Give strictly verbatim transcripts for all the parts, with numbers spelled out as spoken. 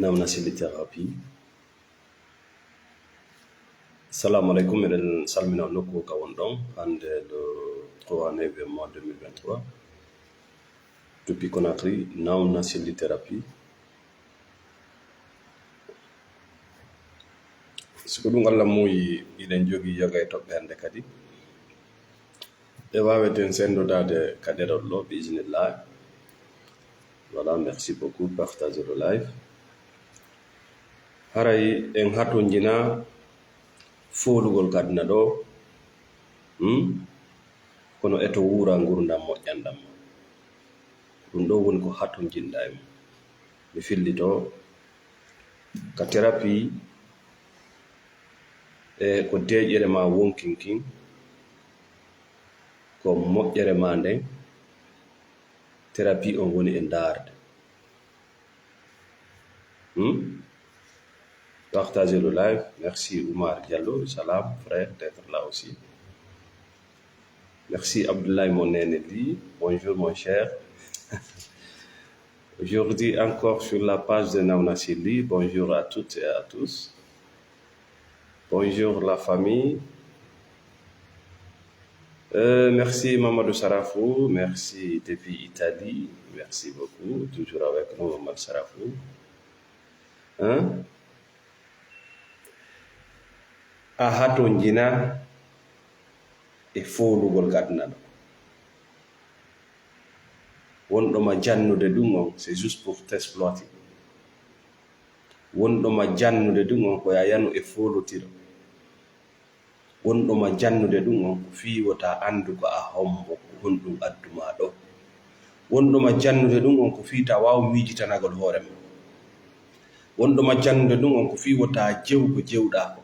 Nawnasili thérapie. Salamu aleykum, eɗen salmina nokku ka won ɗon hannde le trois neuvième mois deux mille vingt-trois, depuis Conakry, Nawnasili thérapie. Si ko ɗum Allah muuyi, hiɗen jogii yoga e toɓɓe hannde kadi. Ɓe waaweten senndodaade ka ɗerol ɗo, bi iznillah. Voilà, merci beaucoup. Partagez le live. Haray en hatonjina foolugol ka aduna ɗo, hmm? Kono eto wuura ngurndan moƴƴanɗan ma. Ɗum ɗo woni ko hatonjinɗa e mum. Mi fillito ka thérapie e ko deeƴere ma wonkin kin, ko moƴƴere ma nden, thérapie on woni e ndaarde. Hmm? Partagez le live. Merci Oumar Diallo. Salam, frère, d'être là aussi. Merci Abdoulaye, mon aîné, dit, bonjour mon cher. Aujourd'hui encore sur la page de Nawnasili. Bonjour à toutes et à tous. Bonjour la famille. Euh, merci Mamadou Sarafou, merci depuis Italie, merci beaucoup, toujours avec nous Mamadou Sarafou. Hein? A hatonjina e foolugol ka aduna ɗo. Wonɗo ma jannude ɗum on, c'est juste pour t'exploiter. Wonɗo ma jannude ɗum on, ko ya yanu e foolotiro. Wonɗo ma jannude ɗum on, ko fii wota anndu ko a hombo, ko honɗum addu ma ɗo. Wonɗo ma jannude ɗum on, ko fii ta waaw miijitanagol hoore ma. Wonɗo ma jannude ɗum on, ko fii wota jew ko jewɗaa ko.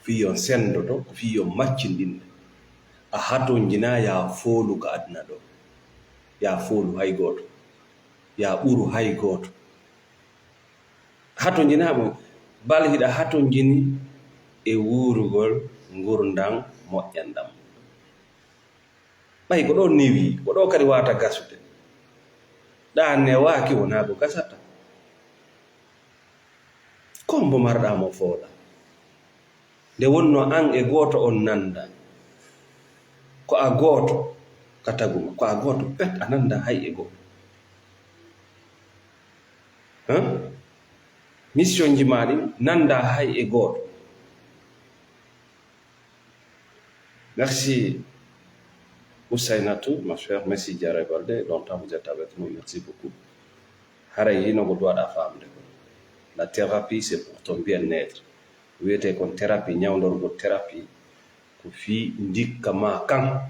Fii yon senndoto, ko fii yon maccinɗinde. A hatonjina ya foolu ka aduna ɗo. Ya foolu hay gooto. Ya ɓuru hay gooto. Hatonjinaa mo, bal hiɗa hatonjini e wuurugol ngurndan moƴƴanɗan. Ɓay ko ɗo newi, ko ɗo kadi waata gasude. Ɗa newaaki wonaa ko gasata. Ko mbo marɗa mo foola. Nde wonno an e gooto on nanda. Ko a gooto ka taguma, ko a gooto pet a nanda hay e gooto. Hein? Mission ji ma ɗin nanda hay e gooto. Merci Ousseynatou, ma chère, merci Diarra Baldé, longtemps vous êtes avec nous, merci beaucoup. Haray hino ko duwaɗa faamde ko la thérapie c'est pour ton bien-être. Wiyete kon thérapie, ñawndorgol thérapie ko fii ndikka ma kan.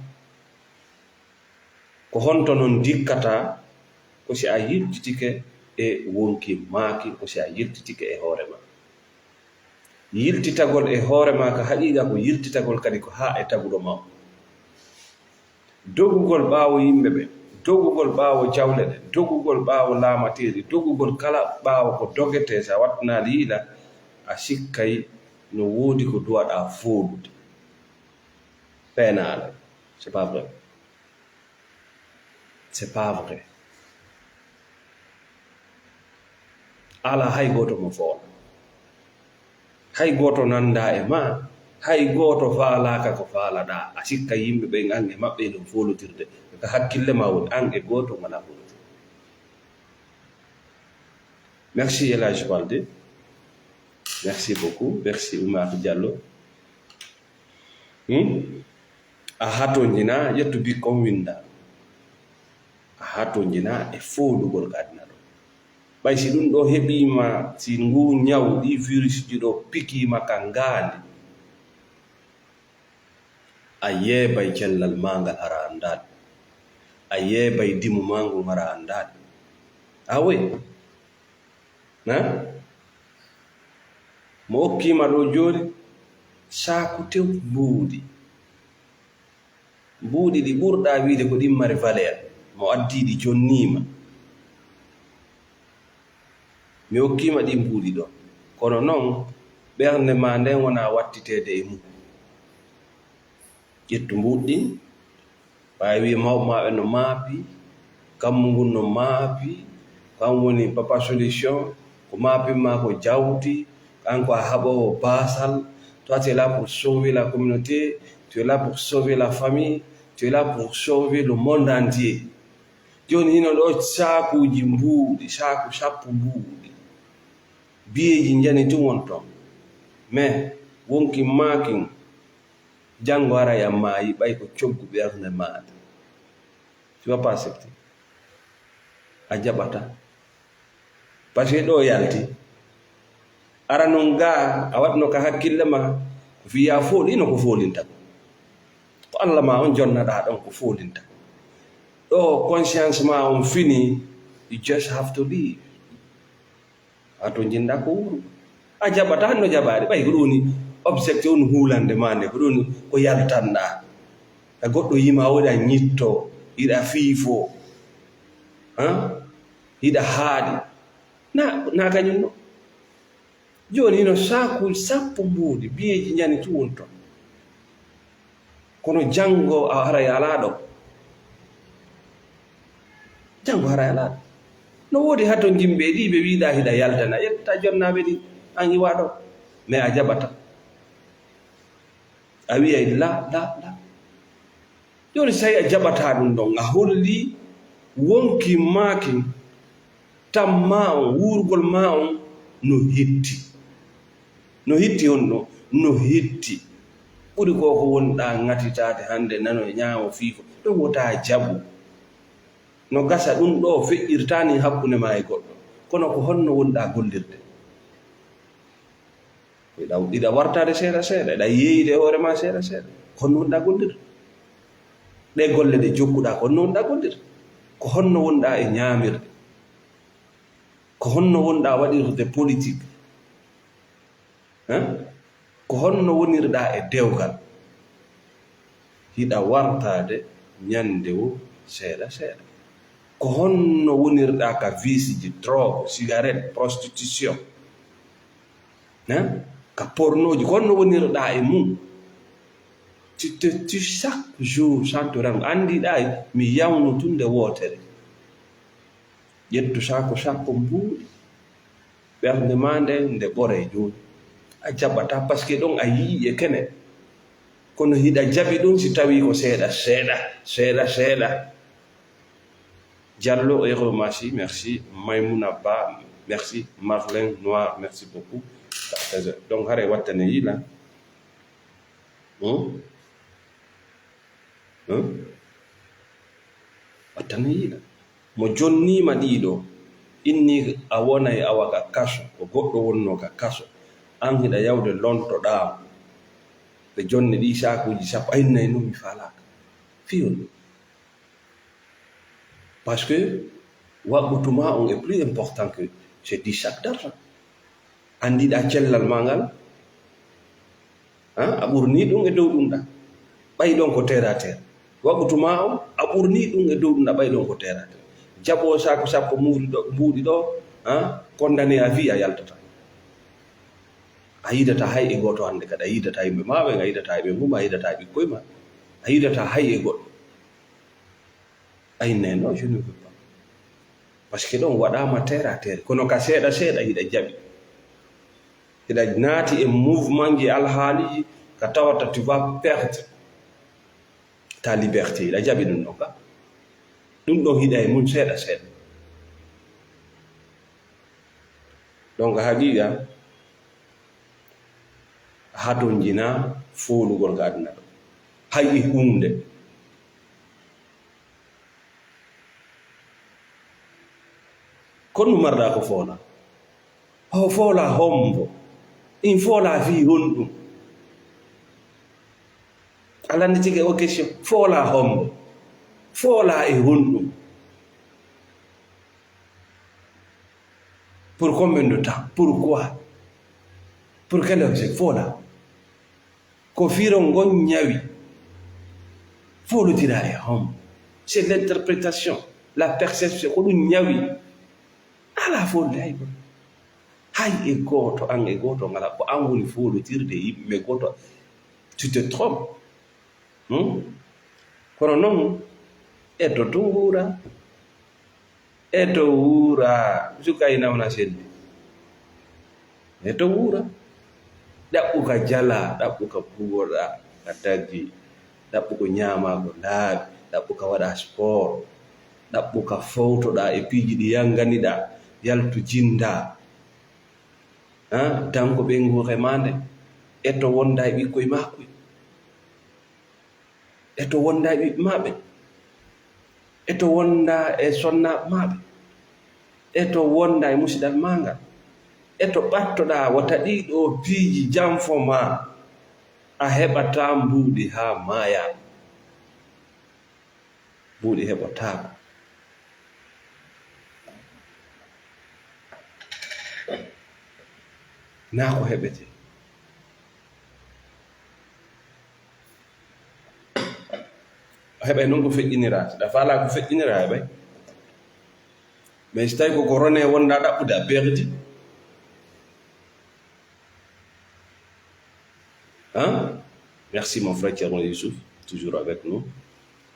Ko honto non ndikkata? Ko si a yiltitike e wonki maaki, ko si a yiltitike e hoore ma. Yiltitagol e hoore ma ka haqiiqa ko yiltitagol kadi ko haa e taguɗo ma. Dogugol ɓaawo yimɓe ɓe, dogugol ɓaawo jawle ɗe, dogugol ɓaawo laamateeri, dogugol kala ɓaawo ko dogete, sa wattanaali yiila, a sikkay no woodi ko duwaɗa fooɗude. Peenaale, c'est pas vrai. C'est pas vrai. Alaa hay gooto mo foola. Hay gooto nanda e ma. Hay gooto faalaaka ko faalaɗa. A sikka yimɓe ɓen an e maɓɓe no foolotirde. Ko hakkille ma woni an e gooto ngala foolotirde. Merci El Hadj Balde. Merci beaucoup. Merci Oumar Diallo. Hmm? A hatonjina, ƴettu bikkon winda. A hatonjina e foolugol ka aduna ɗo. Ɓay si ɗum ɗo heɓiima, si ngu ñaw, ɗi virus ji ɗo pikiima ka ngaandi, a yeebay cellal maa ngal hara anndaali. A yeebay dimu maa ngun hara anndaali. A woy. Na? Mo okkiima ɗo jooni, saaku tew mbuuɗi. Mbuuɗi ɗi ɓurɗaa wiide ko ɗin mari valeur, mo addii ɗi jonniima. Mi okkiima ɗin mbuuɗi ɗo. Kono non, ɓernde maa nden wonaa wattiteede e mum. Ƴettu mbuuɗi ɗin, ɓay wi'e mawɓe maɓɓe no maapi, kammu ngun no maapi, kam woni papa solution, Ko mapping ma ko jawdi, an ko a haɓoowo baasal. Toi, tu es là pour sauver la communauté, tu es là pour sauver la famille, tu es là pour sauver le monde entier. Jooni hino ɗo saakuuji mbuuɗi, saaku sappo mbuuɗi. Biyeeji njani tun won ton. Mais wonki maakin, janngo haray a maayi, ɓay ko coggu ɓernde maaɗa. Tu vas pas accepter. A jaɓata. Parce que ɗo yalti. Ara non ga a waɗno ka hakkille ma, ko fiya fooli no ko foolinta. Ko Allah ma on jonnaɗa ɗon ko foolinta. Ɗo conscience ma on fini, you just have to leave. A to jinda ko wuro. A jaɓata no jaɓaade, ɓay ko ɗum woni objectif on hulande ma nde, ko ɗum woni ko yaltanɗa. A goɗɗo yima o, hiɗa ñitto, hiɗa fiifo, ha? Hiɗa haaɗi. Na, na kañum no. Jooni no saakuuji sappo mbuuɗi, biyeeji njani tun won ton. Kono janngo a haray alaa ɗo. Janngo haray alaa ɗo. No woodi haton yimɓe ɗi ɓe wiɗa hiɗa yaltana, ƴetta jonnaaɓe ɗi, an iwa ɗo. Mais a jaɓata. A wi'ay la, la, la. Jooni, so tawi a jaɓataa ɗum ɗon, a hollii wonki maakin, tamma on, wuurgol maa on no hetti. No hetti honɗun? No hetti. Ɓuri ko ko wonɗaa ŋatitaade hannde, nano e ñaamo fiifo. Ɗum wota jaɓu. No gasa ɗum ɗo feƴƴirtaani hakkunde maa e goɗɗo. Kono ko honno wonɗaa gollirde? Iɗa, iɗa wartaade seeɗa seeɗa, iɗa yeeyde hoore maa seeɗa seeɗa. Ko honno wonɗaa gollirde? Ɗee golle ɗe jokkuɗaa, ko honno wonɗaa gollirde? Ko honno wonɗaa e ñaamirde? Ko honno wonɗaa waɗirde politik? Hein? Ko honno wonirɗaa e dewgal? Hiɗa wartaade ñande wo seeɗa seeɗa. Ko honno wonirɗaa ka viisiji, drogue, cigarette, prostitution? Hein? Ka pornoji, ko honno wonirɗaa e mum? Tu te tues chaque jour sans te rendre. Anndiɗaa mi yawno tun nde wootere. Ƴettu saaku sappo mbuuɗi. Ɓernde maa nde, nde ɓoray jooni. A jaɓataa, parce que ɗon a yi'i e kene. Kono hiɗa jaɓi ɗum si tawii ko seeɗa, seeɗa, seeɗa, seeɗa. Diallo, Ero Massi, merci. Maimouna Ba, merci. Marlène Noir, merci beaucoup. Donc, haray wattane yiila. Hmm? Hmm? Wattane yiila. Mo jonniima ɗiɗo, inni a wonay awa ka kaso, ko goɗɗo wonnoo ka kaso. An hiɗa yawde lontoɗaa mo. Ɓe jonni ɗi saakuuji sappo, a innay non mi faalaaka. Fii honɗun? Parce que waɓɓutu maa on est plus important que ce dix sacs d'argent. Anndiɗaa cellal maa ngal, ah, a ɓurnii ɗum e dow ɗum ɗaa. Ɓay ɗon ko terre à terre. Waɓɓutu maa on, a ɓurnii ɗum e dow ɗum ɗaa, ɓay ɗon ko terre à terre. Jaɓoo saaku sappo muuɗi ɗo, mbuuɗi ɗo, ah, condamné à vie a yaltata. A yidataa hay e gooto hannde kadi, a yidataa yimɓe maa ɓen, a yidataa yimɓe mum, a yidataa ɓikkoy maa, a yidataa hay e goɗɗo. Ay, mais non, je ne veux pas. Parce que ɗon waɗaama terre à terre. Kono ka seeɗa seeɗa hiɗa jaɓi. Hiɗa naati e mouvement ji, alhaaliiji ka tawata tu vas perdre ta liberté. Hiɗa jaɓi ɗum ɗon ka. Ɗum ɗon hiɗa e mum seeɗa seeɗa. Donc, haqiiqa, hatonjinaa foolugol ka aduna ɗo. Hay e huunde. Ko ɗum marɗaa ko foola. Ho foola hombo? In foola fii honɗum? A lannditike o question. Foola hombo? Foola e honɗum? Pour combien de temps? Pourquoi? Pour quel objet? Foola. Ko firo ngon ñawi. Foolotira e hom. C'est l'interprétation, la perception. Ko ɗum ñawi. Ala foolude hay gooto. Hay e gooto, an e gooto ngala. Ko an woni foolotirde yimɓe gooto. Tu te trompes. Hmm? Kono noon, e to tun wuura. E to wuura. Suka ina wona selli. Neɗɗo wuura. Ɗaɓɓu ka jala, ɗaɓɓu ka buwoɗa, ka daggi, ɗaɓɓu ko ñaama ko laaɓi, ɗaɓɓu ka waɗa sport, ɗaɓɓu ka fowtoɗa e piiji ɗi yanganiɗa, yaltu jinda. Ha? Danko ɓeyngu remaande, e to wonda e ɓikkoy makkoy. E to wonda e ɓiɓɓe maɓɓe, e to wonda e sonnaaɓe maɓɓe, e to wonda e musidal magal, e to ɓattoɗa wota ɗiɗo piiji janfo ma, a heɓata mbuuɗi haa maaya. Mbuuɗi heɓotaako. Naa ko heɓete. A heɓay noon ko feƴƴiniraa. Si ɗa faalaa ko feƴƴiniraa, a heɓay. Mais si tawi ko ko rone wonda ɗaɓɓude, a perdi. Hein? Merci mon frère Thierno Youssouf, toujours avec nous.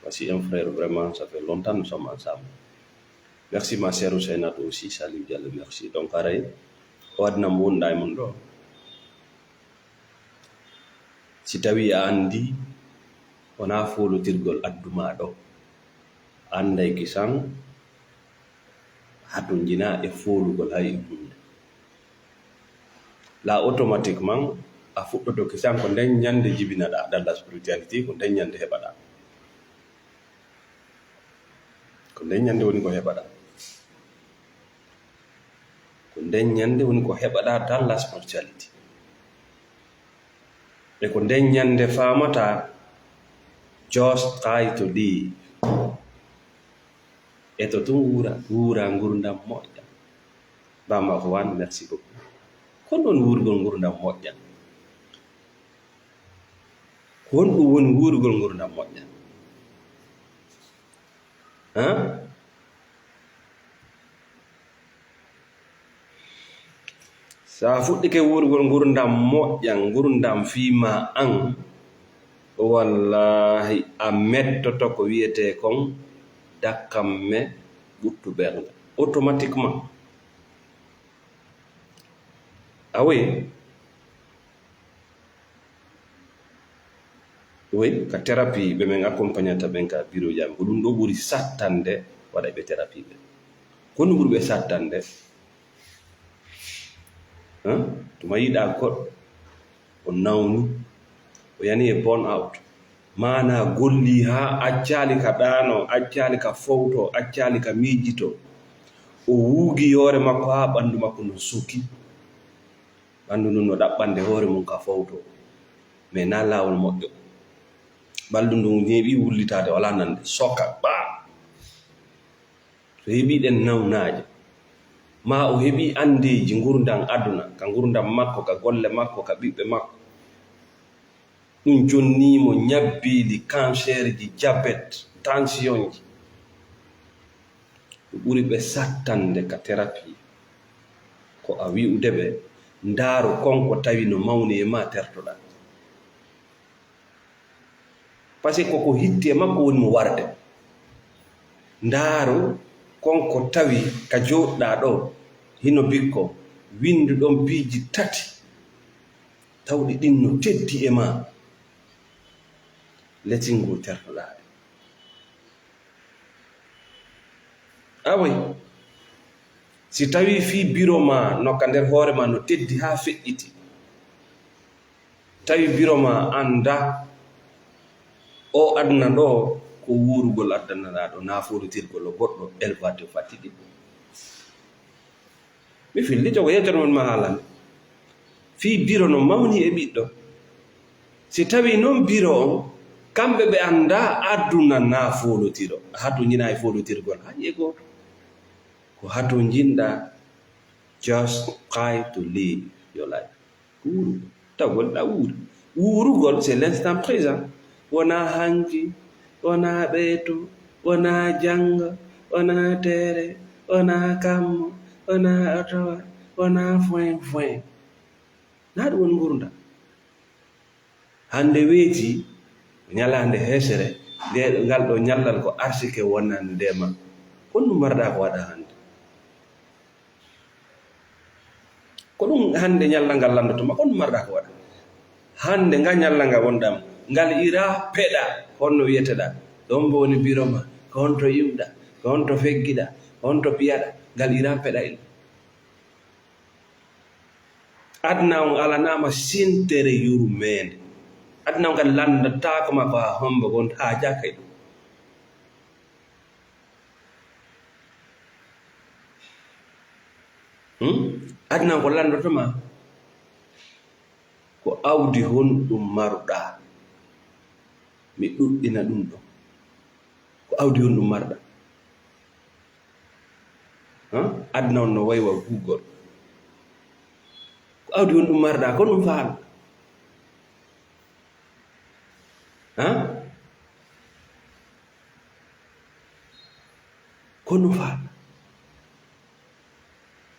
Voici un frère, vraiment, ça fait longtemps nous sommes ensemble. Merci ma sœur Ousseynatou aussi, salut Diallo, merci. Donc, aray, o adna mo wonda e mon ɗo. Si tawi a anndi, wonaa foolotirgol addu maa ɗo. A annday kisan, hatonjinaa e foolugol hay e huunde. La automatiquement, a fuɗɗoto kisan ko nden ñande jibinaɗaa dans la spiritualité, ko nden ñande heɓaɗaa. Ko nden ñande woni ko heɓaɗaa. Ko nden ñande woni ko heɓaɗaa dans la spiritualité. E ko nden ñande faamataa just try to live. E to tun wuura, wuura ngurdam moƴƴa. Bamako wan, merci beaucoup. Ko non wuurgol ngurdam moƴƴa? Ko honɗum woni wuurgol ngurdam moƴƴa? Haa? So a fuɗɗike wuurgol ngurdam moƴƴam, ngurdam fii maa an, wallaahi a mettoto ko wiyetee kon dakkamme ɓuttu ɓernde. Automatiquement. A woyi? Oui, ka thérapie ɓe men accompagnata ɓen ka bureau jam, ko ɗum ɗo ɓuri sattande waɗa ɓe thérapie ɓe. Ko ɗum ɓuri ɓe sattande? Hein? Tuma yiɗa goɗɗo, o nawni, o yani e burn out. Maana golli haa accaali ka ɗaano, accaali ka fowto, accaali ka miijito. O wuugi yoore makko haa ɓanndu makko no suki. Ɓanndu ndun no ɗaɓɓande hoore mum ka fowto, mais naa laawol moƴƴo. Ɓalndu ndun neeɓi wullitaade, walaa nande, soka, ɓaa. So heɓii ɗen nawnaaje, maa o heɓii anndeeji ngurndan aduna, ka ngurndan makko, ka golle makko, ka ɓiɓɓe makko, ɗum jonnii mo ñabbiili, kanseerji, jabet, tansiyonji. Ko ɓuri ɓe sattande ka terapi ko a wi'ude ɓe, ndaaru kon ko tawi no mawni e ma tertoɗaa. Parce que koko hitti e makko woni mo warde. Ndaaru kon ko tawi ka jooɗɗaa ɗo, hino bikko, winndu ɗon piiji tati, tawɗi ɗin no teddi e ma. Letingol tertoɗaa ɗe. Awoy, si tawii fii biro maa no ka nder hoore maa no teddi haa feƴƴiti, tawi biro maa anndaa o aduna ɗo ko wuurugol addanaɗaa ɗo, naa foolitirgol o goɗɗo élevation fatigué. Mi fillito ko yewtere mon ma haalande. Fii biro no mawni e ɓiɗɗo. Si tawi noon biro on, kamɓe ɓe anndaa aduna naa foolotiro. Hato ñinaa e foolotirgol. Hay e gooto. Ko hato njiɗɗaa, just try to live your life. Wuuru. Taw gonɗaa wuuri. Wuurugol, c'est l'instant présent. Wonaa hanki, wonaa ɓeeto, wonaa janngo, wonaa teere, wonaa kammo, wonaa otowa, wonaa foin foin. Naa ɗum woni ngurndan. Hannde weeti, ñalaande hesere, nde, ngal ɗo ñallal ko arsike wonande ma. Honɗum marɗaa ko waɗa hannde? Ko Ko ɗum hannde ñalla ngal lanndoto ma, ko ɗum marɗa ko waɗa. Hannde nga ñalla nga wonɗam, ngal ira peɗa, honno wiyeteɗa? Ɗon mbo woni biro ma, ko honto iwɗa, ko honto feggiɗa, ko honto piyaɗa, ngal ira peɗa il. Aduna on alanaama sintere yurmeende. Aduna on kadi lanndataako ma ko haa hombo, ko on haajaaka e ɗum. Hmm? Aduna ko lanndoto ma, ko awdi honɗum maruɗaa? Mi ɗuɗɗina ɗum ɗo. Ko awdi honɗum maruɗaa? Hã? Aduna on no wayi wa Google. Ko awdi honɗum maruɗaa? Ko ɗum faala. Hã? Ko ɗum faala.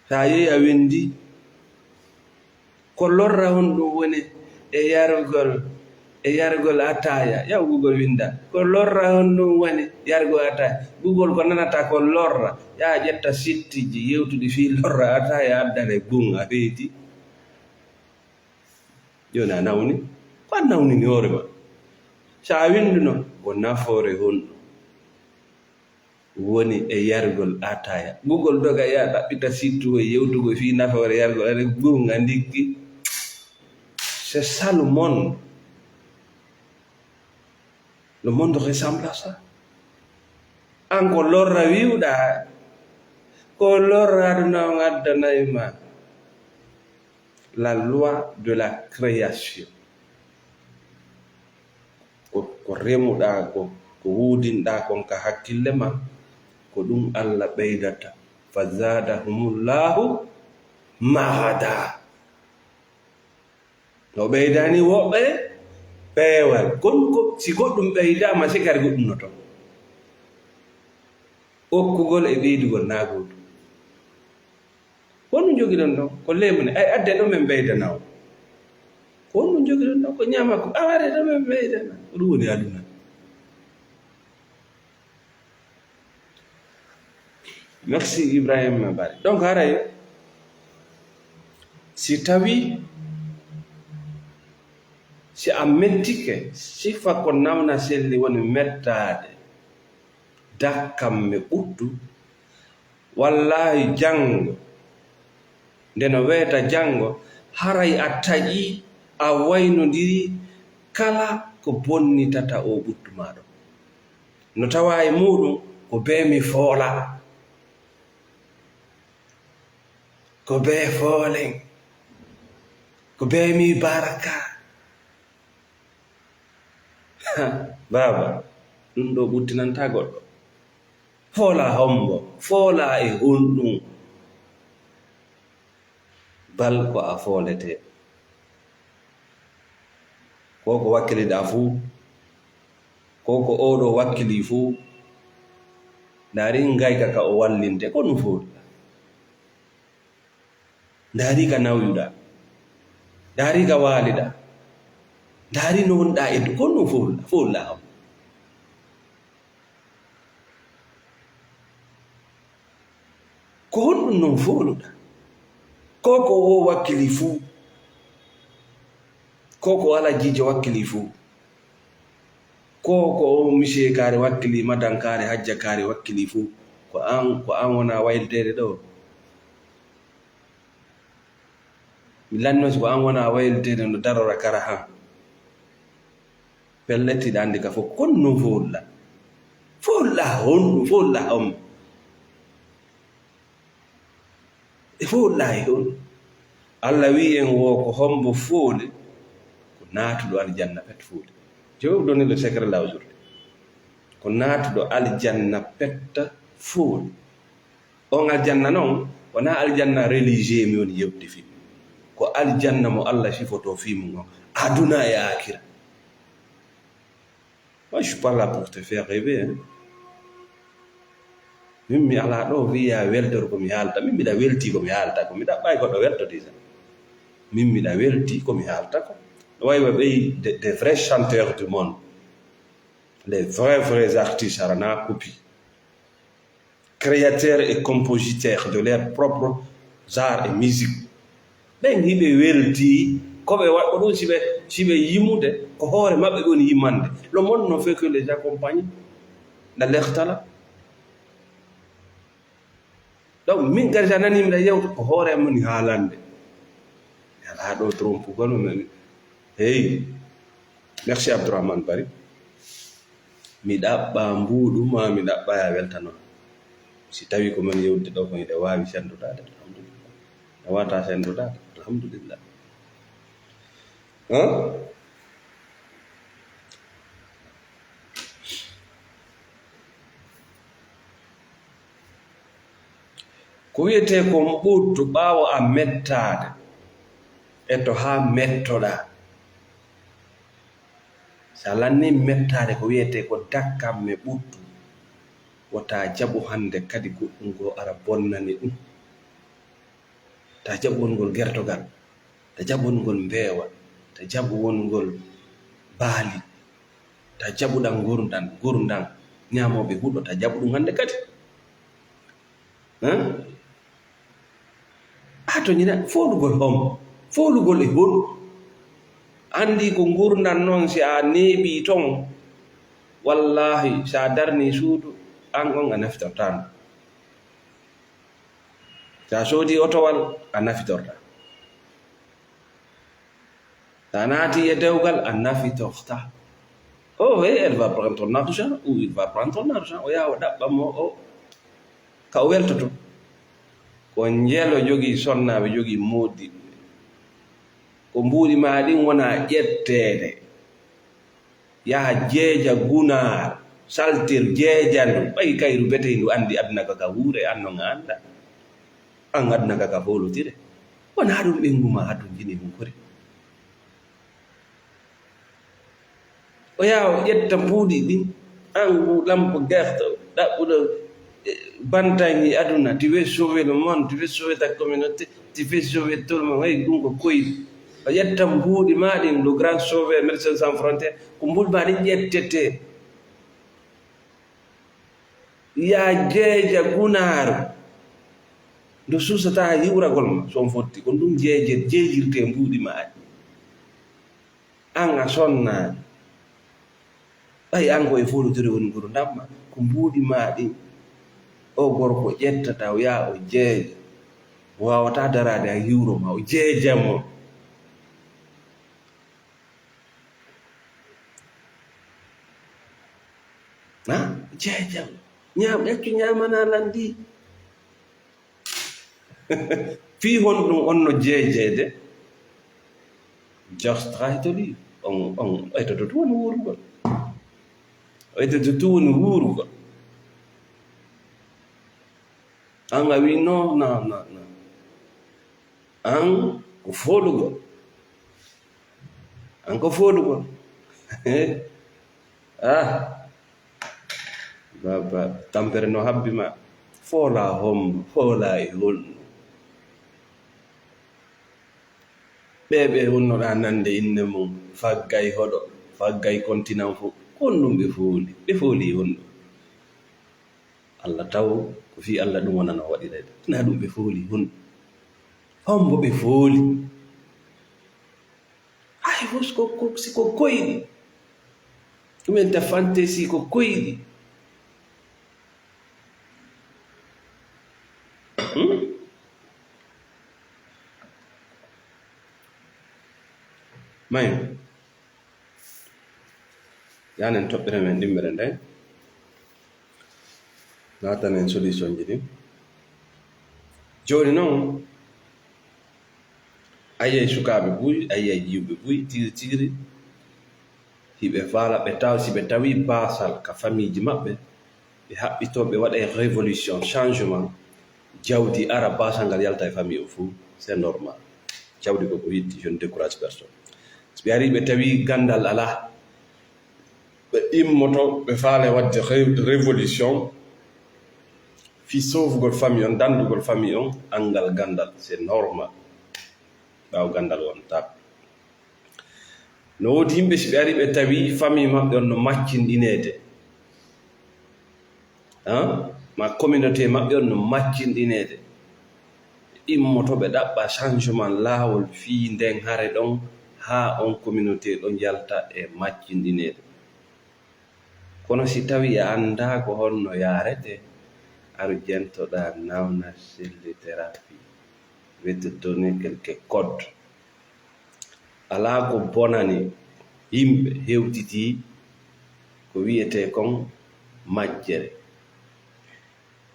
So a yehi a winndi, ko lorra honɗum woni e yarugol, e yarugol ataaya? Yaw Google winnda, ko lorra honɗum woni yarugol ataaya? Google ko nanata ko lorra. Yaa ƴetta sittiiji yewtuɗi fii lorra ataaya, addane gun a feeti. Jooni a nawni. Ko a nawnini hoore ma. So a winnduno, ko nafoore honɗum woni e yargol ataaya? Google doga yaa ɗaɓɓita sittu e yewtugol fii nafoore yargol, aɗa gunga ndikki. C'est ça le monde. Le monde ressemble à ça. An ko lorra wiwɗa, ko lorra aduna on addanay ma. La loi de la création. Ko, ko remuɗaa ko, ko wuudinɗaa kon ka hakkille ma, ko ɗum Alla ɓeydata. Fa zaadahumullahu mahada. No ɓeydani woɓɓe peewal. Kon ko si goɗɗum ɓeydaama, si kadi goɗɗum no toon. Okkugol e ɓeydugol naa gootum. Ko honɗum njogiɗon ɗon? Ko leemu ne. Ay, adde ɗo men ɓeydana on. Ko honɗum njogiɗon ɗon? Ko ñaama ko. Awa, adde ɗo men ɓeydana. Ko ɗum woni aduna. Merci Ibrahima Bari. Donc, haray, si tawi, si a mettike, sifa ko namna selli woni mettaade, dakkamme ɓuttu, wallaahi janngo, nde no weeta janngo, haray a taƴii, a waynondiri kala ko bonnitata oo ɓuttu maa ɗoo. No tawaa e muuɗum ko bee mi foola, ko bee foolen, ko bee mi barka. Ha, baaba, ɗum ɗoo ɓuttinantaa goɗɗo. Foolaa hombo, foolaa e honɗum. Bal ko a fooletee. Ko ko wakkiliɗaa fuu, ko ko oo ɗoo wakkilii fuu, ndaari ngayka ka o wallinte, ko ɗum foolɗaa. Ndaari ka nawyuɗaa. Ndaari ka waaliɗaa. Ndaari no wonɗaa e du-, ko ɗum foolɗaa, foolɗaa hombo. Ko honɗum non fooluɗaa? Ko ko oo wakkilii fuu, ko ko Alajiijo wakkilii fuu, ko ko oo Misee Kaari wakkilii, Madan Kaari, Hajja Kaari wakkilii fuu, ko an, ko an wonaa wayliteede ɗoo? Mi lanndino si ko an wonaa wayliteede no darora kara han. Pellet, hiɗa anndi ka fof. Kono non fof la. Fof la honɗum? Fof la hombo? E fof la e honɗum? Allah wi'i en wo ko hombo fooli? Ko naatuɗo aljanna pet fooli. Je vais vous donner le secret là aujourd'hui. Ko naatuɗo aljanna petta fooli. On aljanna non, wonaa aljanna religieux mi woni yewtude fii mum. Ko aljanna mo Allah sifotoo fii mum on, aduna e aakira. Moi, je suis pas là pour te faire rêver, hein. Min mi alaa ɗoo wiya weltor ko mi haalta. Min miɗa weltii ko mi haalta ko. Mi ɗaɓɓaay goɗɗo welto déjà. Min miɗa weltii ko mi haalta ko. No wayi wa ɓey des, des vrais chanteurs du monde. Les vrais, vrais artistes, hara na copie. Créateurs et compositeurs de leurs propres arts et musique. Ɓen hiɓe weltii, ko ɓe waɗ-, ko ɗum si ɓe, si ɓe yimude, ko hoore maɓɓe ɓe woni yimande. Le monde ne fait que les accompagner. Nda lehtala. Donc, min kadi, so a nanii miɗa yewta, ko hoore am woni haalande. Mi alaa ɗo trompugol mo, mi, hey, merci Abdourahmane Bari. Mi ɗaɓɓa mbuuɗu ma, mi ɗaɓɓa ya weltano. Si tawi ko men yewtude ɗo, ko hiɗa waawi senndodaade, alhamdulillah. A waawataa senndodaade, alhamdulillah. Hã? Ko wiyetee kon ɓuttu ɓaawo a mettaade, e to haa mettoɗaa. So a lannii mettaade, ko wiyetee ko dakkamme ɓuttu, wota jaɓu hannde kadi goɗɗum goo ara bonnani ɗum. Ta jaɓu wongol gertogal, ta jaɓu wongol mbeewa, ta jaɓu wongol baali, ta jaɓu ɗan ngurndan, ngurndan ñaamooɓe huɗo, ta jaɓu ɗum hannde kadi. Hã? A to ñina, foolugol hom, foolugol e hol? Anndi ko ngurndan noon, si a neeɓii toon, wallaahi, si a darnii suudu, an on a naftortaano. So a soodii otowal, a nafitorta. So a naatii e dewgal, a nafitorta. Oh, oui, elle va prendre ton argent, ou il va prendre ton argent. O yaha o ɗaɓɓa mo, o, ka o weltoto. Ko njelo jogii sonnaaɓe, jogii mooddiɓɓe. Ko mbuuɗi maa ɗin wona ƴetteede. Yaha jeeja gunaar, saltir jeeja ndu, ɓay kayru betey ndu anndi aduna ka ka wuure, an non a annda. An aduna ka ka foolotire. Wonaa ɗum ɓengu ma hatonjini hunkori. O yaha o ƴetta mbuuɗi ɗin, an ngu lampo gerto, ɗaɓɓuɗo, eh, bantangi aduna, tu veux sauver le monde, tu veux sauver ta communauté, tu veux sauver tout le monde, hey, ɗum ko koyɗi. O ƴetta mbuuɗi ma ɗin, le grand sauveur, Médecins Sans Frontières, ko mbuuɗi ma ɗin ƴettete. Ya jeeja gunaaru, ndu suusataa yiwragol ma, so on fotti, ko ndun jeeje, jeejirte mbuuɗi ma ɗin. An a sonnaani. Ɓay an ko e foolotire woni ngurndan ma, ko mbuuɗi ma ɗin. O gorko ƴettata, o yaha o jeeja. O waawataa daraade hay hiwro ma, o jeeja mo. Ha? Jeeja mo. Ñaam, accu ñaamana lan ndi. Fii honɗun on no jeejeede? Just try to live. On, on etoto tun woni wuurugol. O etoto tun woni wuurugol. An a wii, "Non, non, non, non." An ko foolugol. An ko foolugol. Ah. Baba, tampere no habbi ma. Foola hombo, foola e holno. Ɓe ɓe honnoɗaa nande inne mum, faggay hoɗo, faggay kontinan fof. Ko honɗum ɓe fooli? Ɓe fooli honɗum? Allah taw ko fii Allah ɗum wonano waɗireede. Hinaa ɗum ɓe fooli honɗum? Hombo ɓe fooli? Hay fof si ko, ko, si ko koyɗi. Ɗum en tafante si ko koyɗi. Hmm? Mayo. Yanen toɓɓere men ɗimmere nden. Naatanen solution ji ɗin. Jooni non, a yi'ay sukaaɓe buy, a yi'ay jiwɓe buy, tiri tiri. Hiɓe faala, ɓe taw, si ɓe tawi baasal ka famiiji maɓɓe, ɓe haɓɓitoo, ɓe waɗay révolution, changement. Jawdi ara, baasal ngal yalta e famille o fuu, c'est normal. Jawdi ko ko yitti, je ne décourage personne. Si ɓe arii, ɓe tawi ganndal alaa, ɓe immoto, ɓe faala waɗde ré-, révolution, fii soofugol famille on, danndugol famille on, anngal ganndal, c'est normal. Ɓaawo ganndal wontaa. No woodi yimɓe, si ɓe arii, ɓe tawi famille maɓɓe on no maccinɗineede, han? Ma communauté maɓɓe on no maccinɗineede. Immoto ɓe ɗaɓɓa changement laawol fii nden hare ɗon, haa on communauté ɗon yalta e maccinɗineede. Kono si tawii a anndaa ko honno yaaretee, aru jentoɗaa nawna selli thérapie, wettu donner quelques codes. Alaa ko bonani yimɓe hewtitii ko wi'etee kon majjere.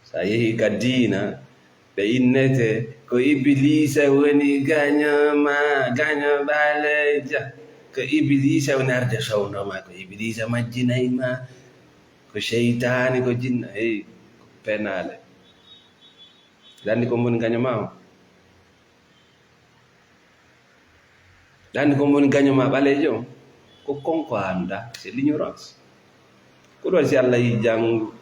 So a yehii ka diina, ɓe innete ko Ibiliisa woni gaño ma, gaño ɓaleejo. Ko Ibiliisa woni arde sowndo ma, ko Ibiliisa majjinay ma, ko seytaani, ko jinna. Hey, ko penaale. Aɗa anndi ko woni gaño ma on? Aɗa anndi ko woni gaño ma ɓaleejo on? Ko kon ko a anndaa, c'est l'ignorance. Ko ɗum waɗi si Alla yi janngu,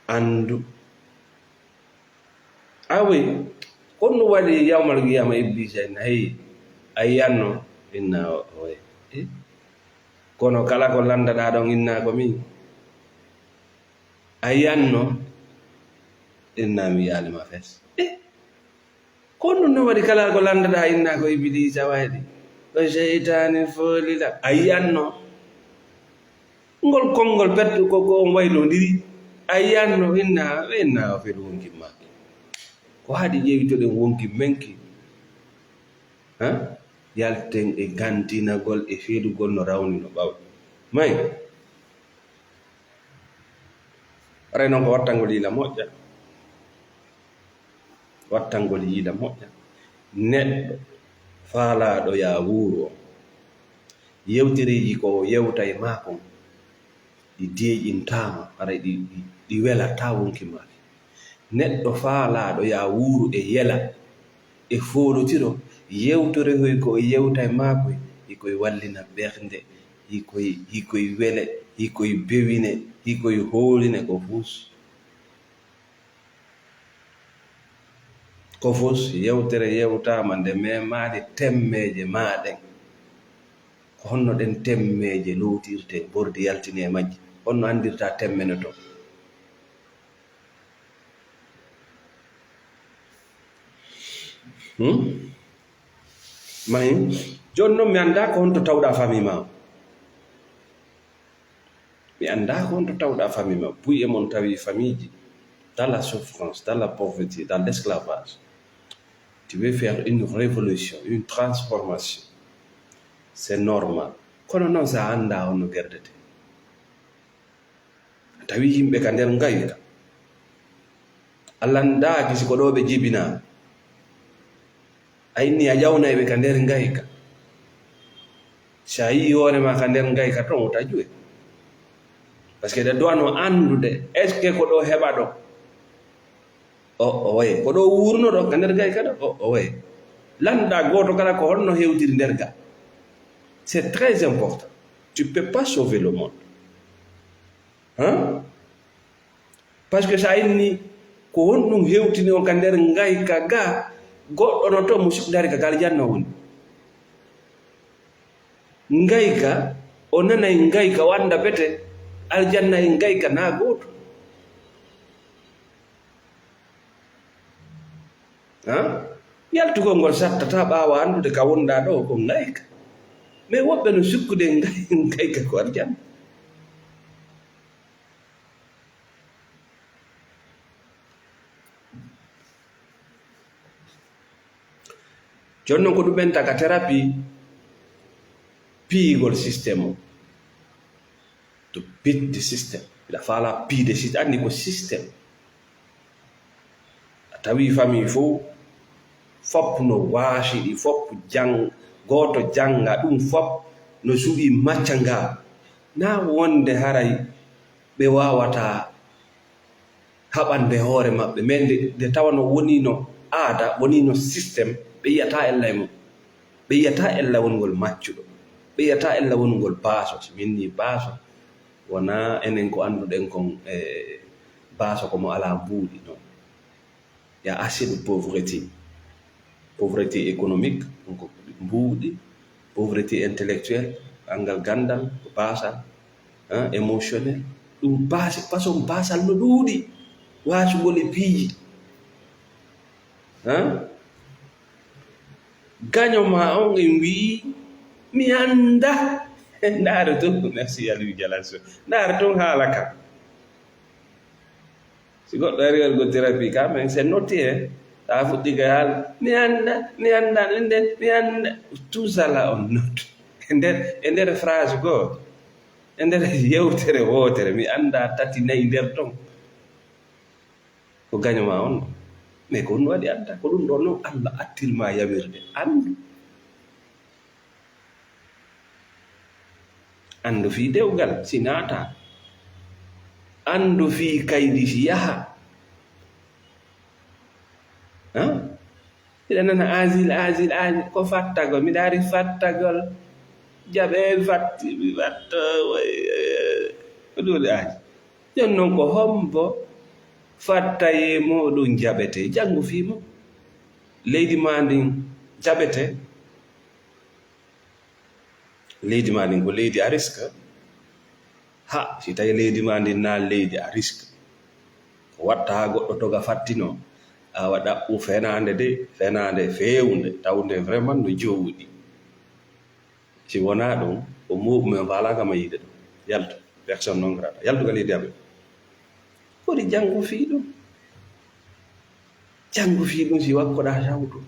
anndu. Awi, ko ɗum waɗi yawmal qiyaama Ibliisa inna, hey, a yiyanno? Inna, oye. Eh? Kono kala ko lanndaɗaa ɗon inna ko min. A yiyanno? Inna mi yiyaali ma fes. Eh? Ko honɗum no waɗi kala ko lanndaɗaa inna ko Ibiliisa wayde? Ko seytaani foolila. A yiyanno? Ngol konngol petto ko, ko on waylondiri. A yiyanno? Inna, inna o felu wonki ma. Ko haɗi ƴeewitoɗen wonki men ki. Ha? Yalten e gantinagol e felugol no rawni no ɓawɗi. May? Haray non ko wattangol yiila moƴƴa. Wattangol yiila moƴƴa. Neɗɗo faalaaɗo yaa wuuru on, yewtereeji ko o yewta e maa kon, ɗi deeƴintaama, haray ɗi, ɗi, ɗi welataa wonki maa. Neɗɗo faalaaɗo yaa wuuru e yela, e foolotiro, yewtore hoy ko o yewta e maa koy, hikoy wallina ɓernde, hikoy, hikoy wele, hikoy bewine, hikoy hooline ko fus. Ko fus yewtere yewtaama nde memaali temmeeje maa ɗen. Ko honno ɗen temmeeje lootirtee, bordi yaltini e majji? Honno anndirtaa temmene to? Hmm? Mahi, jooni non mi anndaa ko honto tawɗaa famille maa on. Mi anndaa ko honto tawɗaa famille maa. Buy e mon tawi famille ji dans la souffrance, dans la pauvreté, dans l'esclavage. Tu veux faire une révolution, une transformation. C'est normal. Kono non sa anndaa honno gerdetee. A tawi yimɓe ka nder ngayka. A lanndaaki si ko ɗoo ɓe jibinaa. A inni a ƴawnay ɓe ka nder ngayka. Si a yii hoore maa ka nder ngayka ton, wota juwe. Parce que ɗe duwano anndude, est-ce que ko ɗoo heɓa ɗoo? O, oye. Ko ɗoo wuurno ɗoo, ka nder ngayka ɗoo? O, oye. Lannda gooto kala ko honno hewtiri nder ga. C'est très important. Tu peux pas sauver le monde. Hein? Parce que sa inni ko honɗum hewtini on ka nder ngayka ga, goɗɗo no to mo siɓdari ka aljanna woni. Ngayka, o nanay ngayka, o annda bete aljanna e ngayka na gooto. Ha? Yaltugol ngol sattataa ɓaawo anndude ka wonɗaa ɗoo ko ngayka. Mais woɓɓe no sikkude ngay-, ngayka ko aljanna. Jooni non ko ɗum ɓenta ka thérapie, piyigol système o. To piɗde système. Mbiɗa faala piide système. Anndi ko système. A tawi famille fof, fof no waasi, ɗi fof jang-, gooto jannga, ɗum fof no suɓii macca nga. Na wonde haray ɓe waawataa haɓande hoore maɓɓe. Mais nde, nde tawa no wonii no aada, wonii no système, ɓe yiyataa ella e mum. Ɓe yiyataa ella wonngol maccuɗo. Ɓe yiyataa ella wonngol baaso. So min nii baaso, wonaa enen ko annduɗen kon, e baaso ko mo alaa mbuuɗi, non. Il y a assez de pauvreté. Pauvreté économique, donc mbuuɗi, pauvreté intellectuelle, anngal ganndal, ko baasal, hein, émotionnel. Ɗum baasi, façon baasal no ɗuuɗi. waasugol e piiji. Gaño ma on en wi'i mi annda. Ndaare tun, merci Aliou Jalaso. Ndaare tun haala ka. Si goɗɗo ari waɗugol therapy ka, men c'est noté, eh. Taa fuɗɗi ka haala mi annda, mi annda, nden mi annda. Tout ça là on note. E nder, e nder phrase goo, e nder yewtere wootere, mi annda tati nayi nder ton. Ko gaño ma on non. Mais ko ɗum waɗi annda, ko ɗum ɗon non Allah attir ma yawirde. Anndu. Anndu fii dewgal si naata. Anndu fii kaydi si yaha. Ha? Miɗa nana asile, asile, asile. Ko fattagol. Miɗa ari fattagol. Jaɓe fatti, mi fatta. Ko ɗum woni asile. Jon non ko hombo fattayee mooɗon jaɓete? Janngu fii mo. Leydi maa ndin jaɓete. Leydi maa ndin ko leydi à risque. Ha, si tawi leydi maa ndin na leydi à risque, ko watta haa goɗɗo toga fattinoo? Awa ɗaɓɓu fenaande de, fenaande feewnde, tawnde vraiment no jooɗi. Si wonaa ɗum, ko mooɓu men faalaaka ma yiide ɗum. Yaltu, personne non grata. Yaltu ka leydi amen. Foti janngu fii ɗum. Janngu fii ɗum si wakkoɗaa sawtu.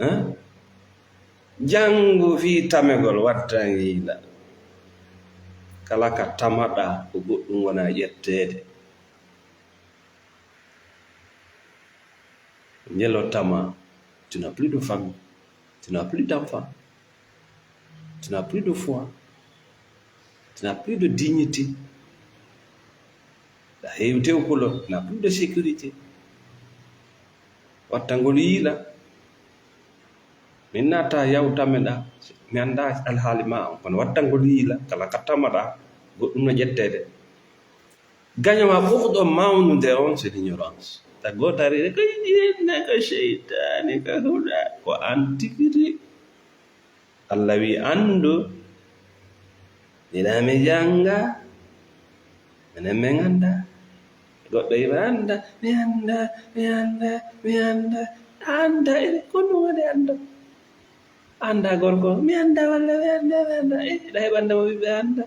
Hein? Janngu fii tamegol, wattan yiila. Kala ka tamaɗaa, ko goɗɗum wona ƴetteede. Njelo tama, tu n'as plus de famille, tu n'as plus d'enfants, tu n'as plus de foi, tu n'as plus de dignité. Ɗa heewi tewkulo, tu n'as plus de sécurité. Wattangol yiila. Min naata yaw tameɗa, mi annda alhaali ma on, kono wattangol yiila, kala ka tamaɗa, goɗɗum no ƴetteede. Gaño ma ɓurɗo mawnude on, c'est l'ignorance. Ta gootari de, ko jinne, ko seytaani, ko huɗa, ko an tigi tigi. Allah wi, anndu, ina mi jannga, minen min annda. Goɗɗo ima annda, mi annda, mi annda, mi annda. Annda, ene ko ɗum woni annda? Annda gorko, mi annda walla mi annda, mi annda. Eh, ɗa heɓanda mo ɓiɓɓe annda.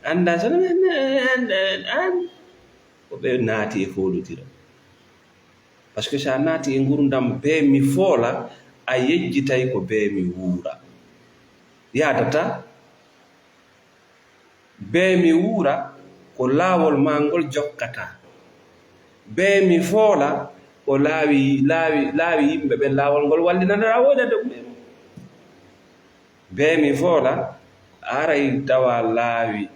Annda, sono mi annda, mi annda, mi annda. Ko ɓe naati e foolotira. Parce que so a naati e ngurndam bee mi foola, a yejjitay ko bee mi wuura. Yaadata, bee mi wuura ko laawol maa ngol jokkata. Bee mi foola ko laawi, laawi, laawi yimɓe ɓen laawol ngol wallinanɗaa woodande ɗum. Bee mi foola, aray tawa laawi,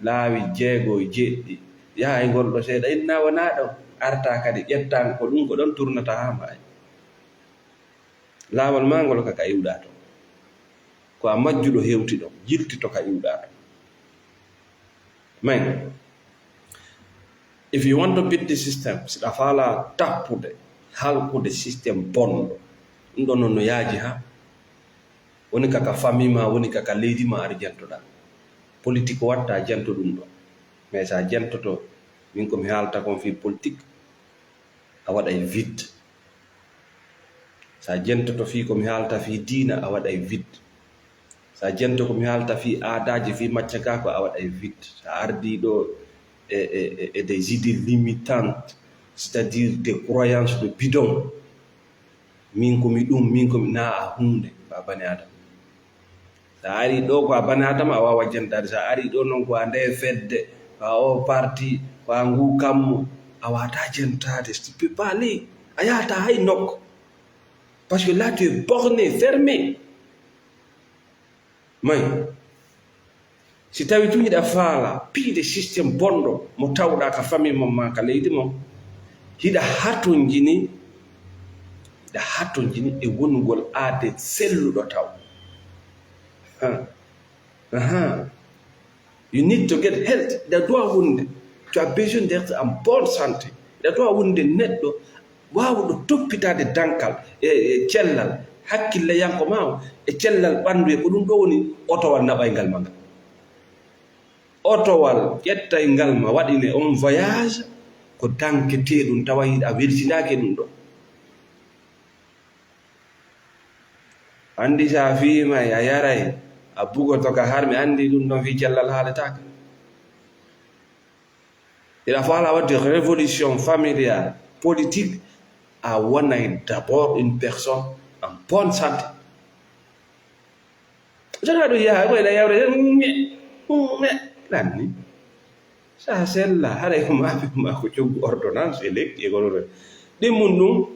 laawi jeego e jeɗɗi, yaha e ngol ɗo seeɗa, inna wonaa ɗo, arta kadi ƴettan ko ɗum ko ɗon turnata haa maayi. Laawol maa ngol ka ka iwɗaa to. Ko a majjuɗo hewti ɗo, jilti to ka iwɗaa to. Men, if you want to beat the system, si ɗa faala tappude, halkude system bonɗo, ɗum ɗon no yaaji ha. Woni ka ka famille ma, woni ka ka leydi ma, aɗa jantoɗa. Politique watta janto ɗum ɗo. Mais sa jantoto, min ko mi haalta kon fii politique, a waɗay vide. Sa jentoto fii ko mi haalta fii diina, a waɗay vide. Sa jento ko mi haalta fii aadaaji, fii maccakaaku, a waɗay vide. Sa ardii ɗo e, e, e, e des idées limitantes, c'est-à-dire des croyances de bidon. Min ko mi ɗum, min ko mi naa a huunde, ba bani Adama. Sa ari ɗo ko a bani Adama, a waawa jentaade. Sa ari ɗo noon ko a ndee fedde, ko a o parti, ko a nguu kammu, a waawataa jentaade. Tu peux pas aller. A yahataa hay nokku. Parce que là, tu es borné, fermé. May, si tawi tun hiɗa faala piide système bonɗo mo tawɗaa ka famille mon maa ka leydi mon, hiɗa hatonjini, hiɗa hatonjini e wonugol aade selluɗo taw. Ha. Aha. You need to get health. Hiɗa doit wonde, tu as besoin d'être en bonne santé. Hiɗa doit wonde neɗɗo waawuɗo toppitaade dankal e, e cellal hakkilleyanko ma o, e cellal ɓanndu, e ko ɗum ɗo woni otowal naɓayngal ma ngal. Otowal ƴettay ngal ma waɗine on voyage, ko danketeeɗum tawa hiɗa welsindaaki e ɗum ɗo. Anndi sa fiimay, a yaray, a bugoto ka har mi anndi ɗum ɗon fii cellal haaletaake. Hiɗa faala waɗde révolution familiale, politique, a wonay d'abord une personne en bonne santé. Sona ɗum yaha ko ena yawre, lanni sa sella haray ko maɓe ma ko coggu ordonnance e lekki e gonoto ɗin mum ɗum.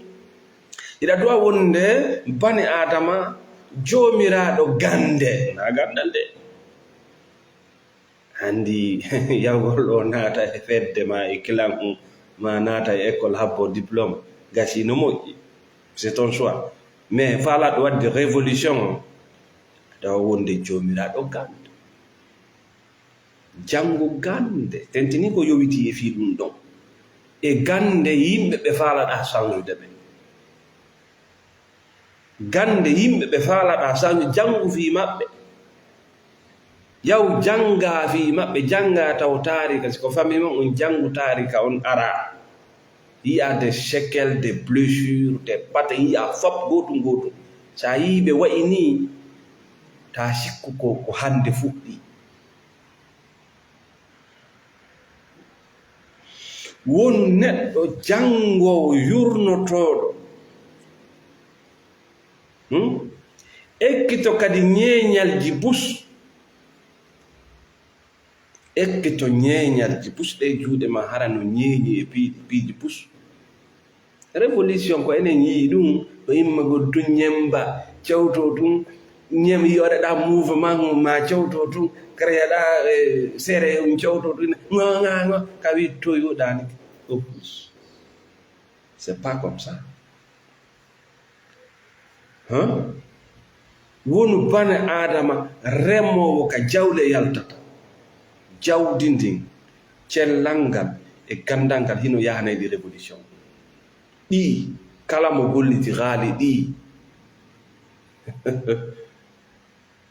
Hiɗa duwa wonde bani adama joomiraaɗo gande na gandal de. Anndi yawgol ɗo naata e fedde ma e kilan, ma naata e école habbo diplôme, gasi no moƴƴi, c'est ton choix. Mais faalaɗo waɗde révolution on, tawa wonde joomiraaɗo gande. Janngu gande, tentini ko yowiti e fii ɗum ɗon. E gande yimɓe ɓe faalaɗa sanjude ɓe. Gande yimɓe ɓe faalaɗa sanju, janngu fii maɓɓe. Yaw jannga fii maɓɓe, jannga taw taarika, si ko famille mon on janngu taarika on ara. Yi'a des séquelles, des blessures, des pattes, yi'a fop gootum gootum. Sa yi'i ɓe wa'i nii, ta sikku ko, ko hannde fuɗɗi. Wonu neɗɗo janngoowo yurnotooɗo, hmm? Ekkito kadi ñeeñalji bus. Ekkito ñeeñalji bus ɗe juuɗe ma hara no ñeeñi e piiji, piiji bus. Révolution ko enen yi'i ɗum, ɗo immagol tun ñemba, cewto tun, ñem, yoɗaɗa mouvement ma cewto tun, créaɗa, eh, sere um cewto tun, ŋa, ŋa, ŋa, ka wi toyoɗani. Opus. C'est pas comme ça. Hein? Wonu bane Aadama remoowo ka jawle yaltata. Jawdi ndin, cellal ngal e gandal ngal hino yahanay ɗi révolution. Ɗi, kala mo golliti haali ɗi.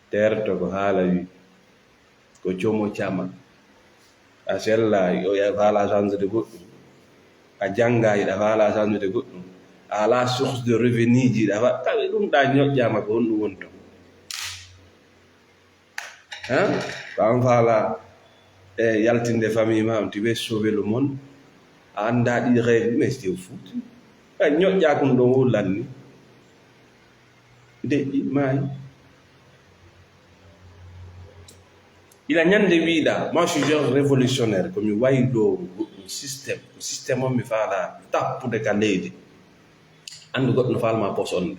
Terto ko haala wi, ko jomo cama. A sella, yo, ya faala sansude goɗɗum. A jannga, iɗa faala sansude goɗɗum. A ala source de revenu ji, iɗa fa-, tawi ɗum ɗa ñoƴƴaama ko honɗum woni ton. Hein? Ko an faala, e, yaltinde famille ma, on, tu veux sauver le monde. A anndaa ɗi règle, mais c'est fou. Ay, ñoƴƴa kon ɗon o lanni. Deƴƴi, maayi. Ila ñande wiiɗa, moi, je suis un révolutionnaire, ko mi wayloowo goɗɗum système. Ko système on mi faala tappude ka leydi. Anndu goɗɗo no faalma posonde.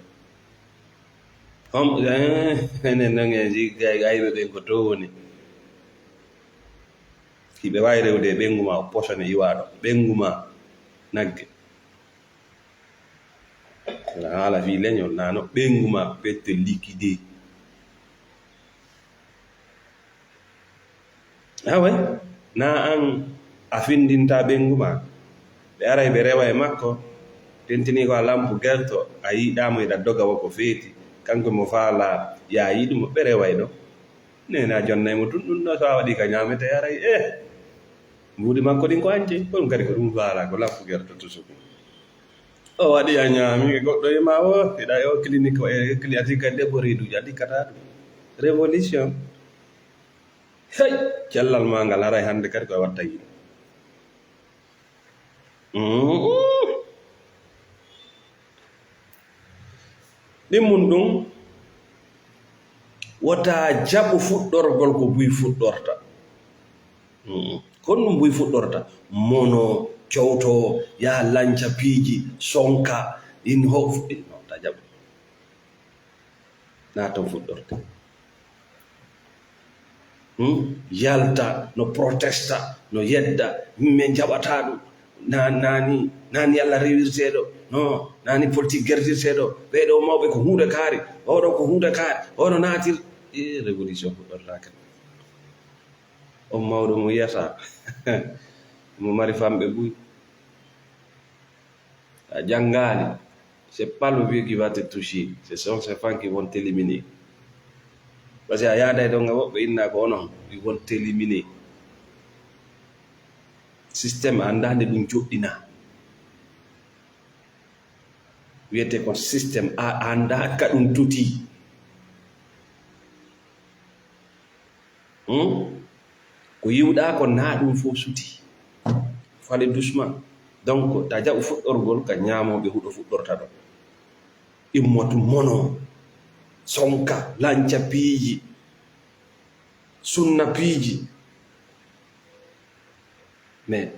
Hom, eh, enen non en jigga e ayɓe ɓen ko to woni. Hiɓe waawi rewde e ɓeyngu ma o posone iwaaɗo. Ɓeyngu ma nagge. Ena haala fii leñol, naa no ɓeyngu ma peut liquide. Awe, naa an a findinta ɓeyngu ma. Ɓe aray ɓe rewa e makko, tentini ko a lampu gerto, a yiɗaamo eɗa doga wo ko feeti. Kanko mo faala, ya yiɗi mo, ɓe reway ɗo. Neene a jonnay mo tun ɗum ɗo, so a waɗi ka ñaamete aray, eh, mbuuɗi makko ɗin ko añce, ko ɗum kadi ko ɗum faala, ko lampu gerto tusuko. O waɗi a ñaami, e goɗɗo e ma o, eɗa o clinique o, e clinique kadi debbo reeduji, a dikkata ɗum. Révolution. Hey, cellal ma ngal haray hannde kadi ko e watta yiɗi. Mm. Ɗimmun ɗum, wota jaɓu fuɗɗorgol ko buy fuɗɗorta. Mm. Kon ɗum buy fuɗɗorta, mono, cowto, yaha lanca piiji, sonka, in ho-, fuɗɗi-, non, ta jaɓu. Na ton fuɗɗorte. Hmm? Yalta, no protesta, no yedda, min jaɓata ɗum. Na-, nani, nani Allah rewirteɗo. No, nani politique gertirteɗo. Ɓeɗo mawɓe ko hunde kaari. Oɗo ko hunde kaari. Oɗo naatir. E révolution fuɗɗortake. On mawɗo mo yiyata. Mo mari famɓe buy. A janngaali, c'est pas le vieux qui va te toucher, ce sont ces femmes qui vont t'éliminer. Parce que a yaaday ɗon e woɓɓe inna ko onon, ils vont t'éliminer. Système a anndaa nde ɗum joɗɗina. Wiyetee kon système a anndaa ka ɗum tuti. Hmm? Ko yiwɗaa kon naa ɗum fof suti. Fale doucement. Donc, ta jaɓu fuɗɗorgol ka ñaamooɓe huɗo fuɗɗorta ɗon. Immotu mono, sonka, lanca piiji, sunna piiji. Mais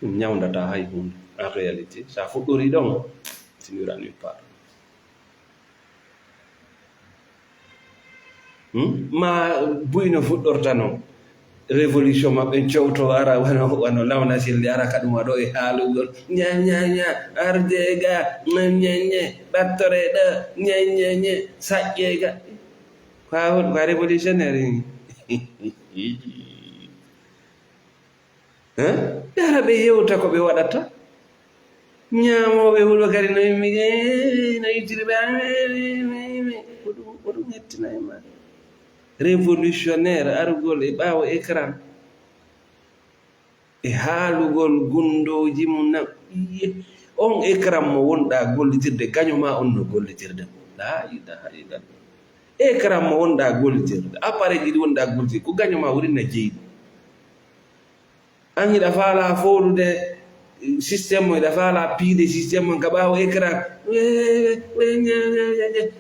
ɗum ñawndataa hay huunde. En réalité, so a fuɗɗorii ɗon, tu n'iras nulle part. Hmm? Ma buy no fuɗɗorta non. Révolution maɓɓe cowto ara wano, wano lawna silde ara ka ɗum waɗo e haalugol. Ña, ña, ña, arde ga, ña, ña, ña, ɓattore ɗo, ña, ña, ña, saƴƴe ga. Ko a won, ko a révolutionnaire ni. Hein? Ɓe ara ɓe yewta ko ɓe waɗata. Ñaamooɓe huɗo kadi no yimɓe, eh, no ittiri ɓe, ah, eh, eh, eh, eh. Ko ɗum, ko ɗum hettina e ma. Révolutionnaire arugol e ɓaawo écran. E haalugol gundooji mum na, iye. On écran mo wonɗaa gollitirde, gaño ma on no gollitirde. La ilaha illallah. Écran mo wonɗaa gollitirde, appareil ji ɗi wonɗaa gollitirde, ko gaño ma woni na jeyi ɗum. An hiɗa faala fooɗude système mo, hiɗa faala piide système mo ka ɓaawo écran.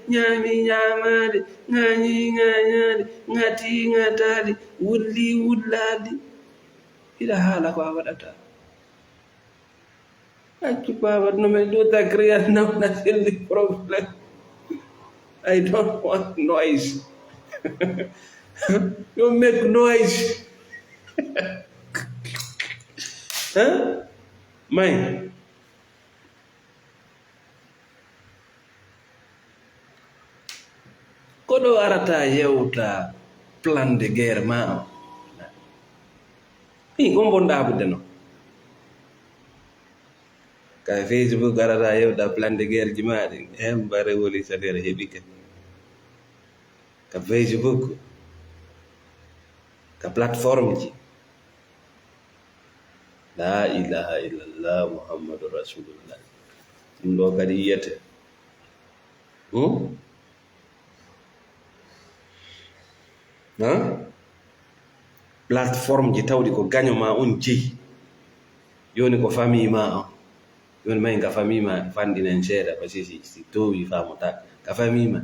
Ñaami ñaamaade, ŋaañi ŋaañaade, ŋati ŋataade, wulli wullaade. Hiɗa haala ko a waɗata. Accu baaba, no mi ɗuuta créer nawna selli problème. I don't want noise. Don't make noise. Huh? May. Ko ɗo arata yewta plan de guerre ma o. Min ko mbonɗa abude no. Ka Facebook arata yewta plan de guerre ji ma ɗin. Hemba révolutionnaire heɓi ka. Ka Facebook. Ka plateforme ji. La ilaha illallah Muhammadu Rasulullah. Ɗum ɗo kadi yiyete. Hmm? Hein? Plateforme ji tawɗi ko gaño ma on jeyi. Joni ko famille ma on. Joni may nga famille ma fanɗinen seeɗa, parce que si, si towi famota ka famille ma.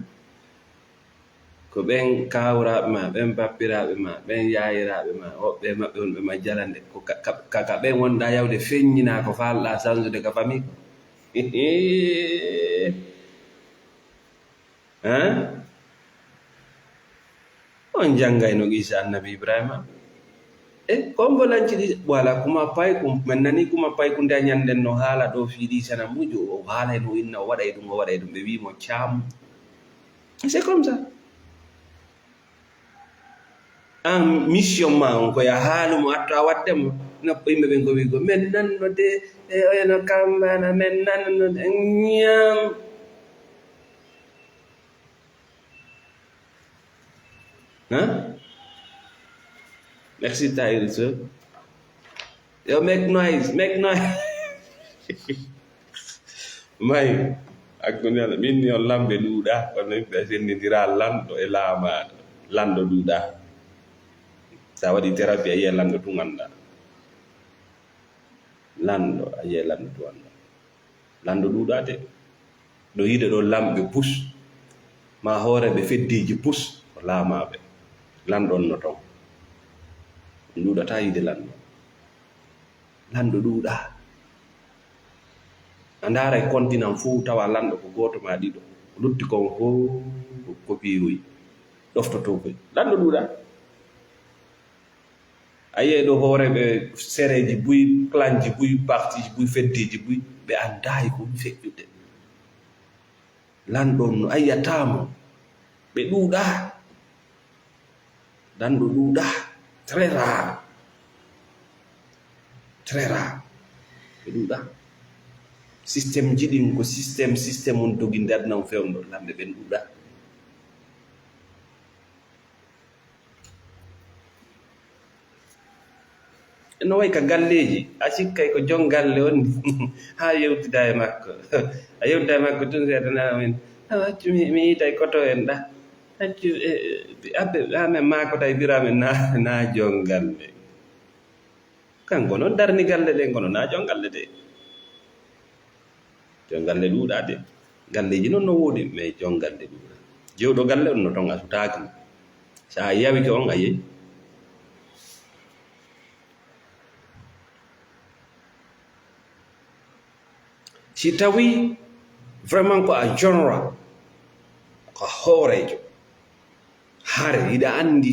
Ko ɓen kawraaɓe ma, ɓen bappiraaɓe ma, ɓen yaayiraaɓe ma, woɓɓe e maɓɓe wonɓe majjalande, ko ka, ka, ka, ka ɓen wonɗa yawde feññina ko faalɗa sansude ka famille ko. Hein? On janngayno qissa Annabi Ibrahima? E, ko mbo lanci ɗi, wala kuma pay kum, men nani kuma pay kunde a ñanden no haala ɗo fii ɗi sana mujo, o haala no inna, o waɗa e ɗum, o waɗa e ɗum, ɓe wii mo caam. C'est comme ça. An mission ma on ko ya haalu mo atto a wadde mo. Noppo yimɓe ɓen ko wii ko, men nanno de, e, oyano kambana, men nanno de, ñaam. Hein? Merci, Tahir Sow. Yo, make noise, make noise. May, hakkunde Alla, min ni on lamɓe ɗuuɗa, kono yimɓe sendindira lanɗo e laamaaɗo. Lanɗo ɗuuɗa. Sa waɗi terapi a yiya lanɗo tun annda. Lanɗo, a yiya lanɗo tun annda. Lanɗo ɗuuɗa de. Ɗo yiide ɗo lamɓe pus, ma hooreeɓe feddeeji pus, ko laamaaɓe. Lanɗo on no ton. Ɗum ɗuuɗata yiide lanɗo. Lanɗo ɗuuɗa. A ndaara e continent fof tawa lanɗo ko gooto ma ɗiɗo. Ko lutti kon fof ko kopiiroyi. Ɗoftotoo koy. Lanɗo ɗuuɗa. A yi'ay ɗo hooreeɓe sereeji buy, clanji buy, partiji buy, feddeeji buy, ɓe anndaayi ko woni feƴƴude. Lanɗo on no a yi'ataa mo. Ɓe ɗuuɗaa. Lanɗo ɗuuɗaa. Très rare. Très rare. Ɓe ɗuuɗaa. Système ji ɗin ko système, système on doginde aduna on fewndo. Lanɓe ɓen ɗuuɗaa. No wayi ka galleeji, a sikkay ko jon galle on, haa yewtida e makko. A yewtida e makko tun seeɗa, nana min, "Ah, accu mi, mi yiitay koto en ɗa. Accu, eh, eh, aɓe, amen maako tawi bira amen na, na jon galle." Kanko noon darni galle ɗen, kono na jon galle de. Jon galle ɗuuɗaa de. Galleeji noon no woodi, mais jon galle ɗuuɗaa. Jewɗo galle on no ton a sutaaki mo. So a yawike on, a yehi. Si tawii vraiment ko a genre, ko a hooreejo, hare hiɗa anndi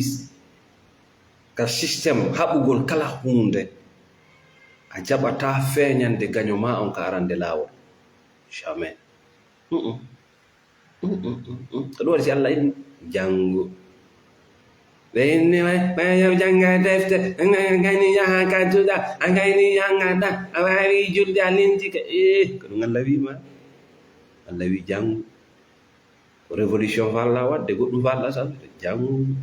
ka système haɓugol kala huunde, a jaɓataa feeñande gaño maa on ka arande laawol. Jamais. Mm-mm. Mm, mm, mm, mm. Ko ɗum waɗi si Allah inni, janngu. Ɓe inni, "Ɓe, ɓe yo jannga defte, a gayni yaha ka juuɗa, a gayni jannga ɗa, a waawi julde, a lintike." Eh, ko ɗum Allah wii ma. Allah wii, "Janngu." Ko révolution faalɗaa waɗde, goɗɗum faalɗaa sallude. Janngu.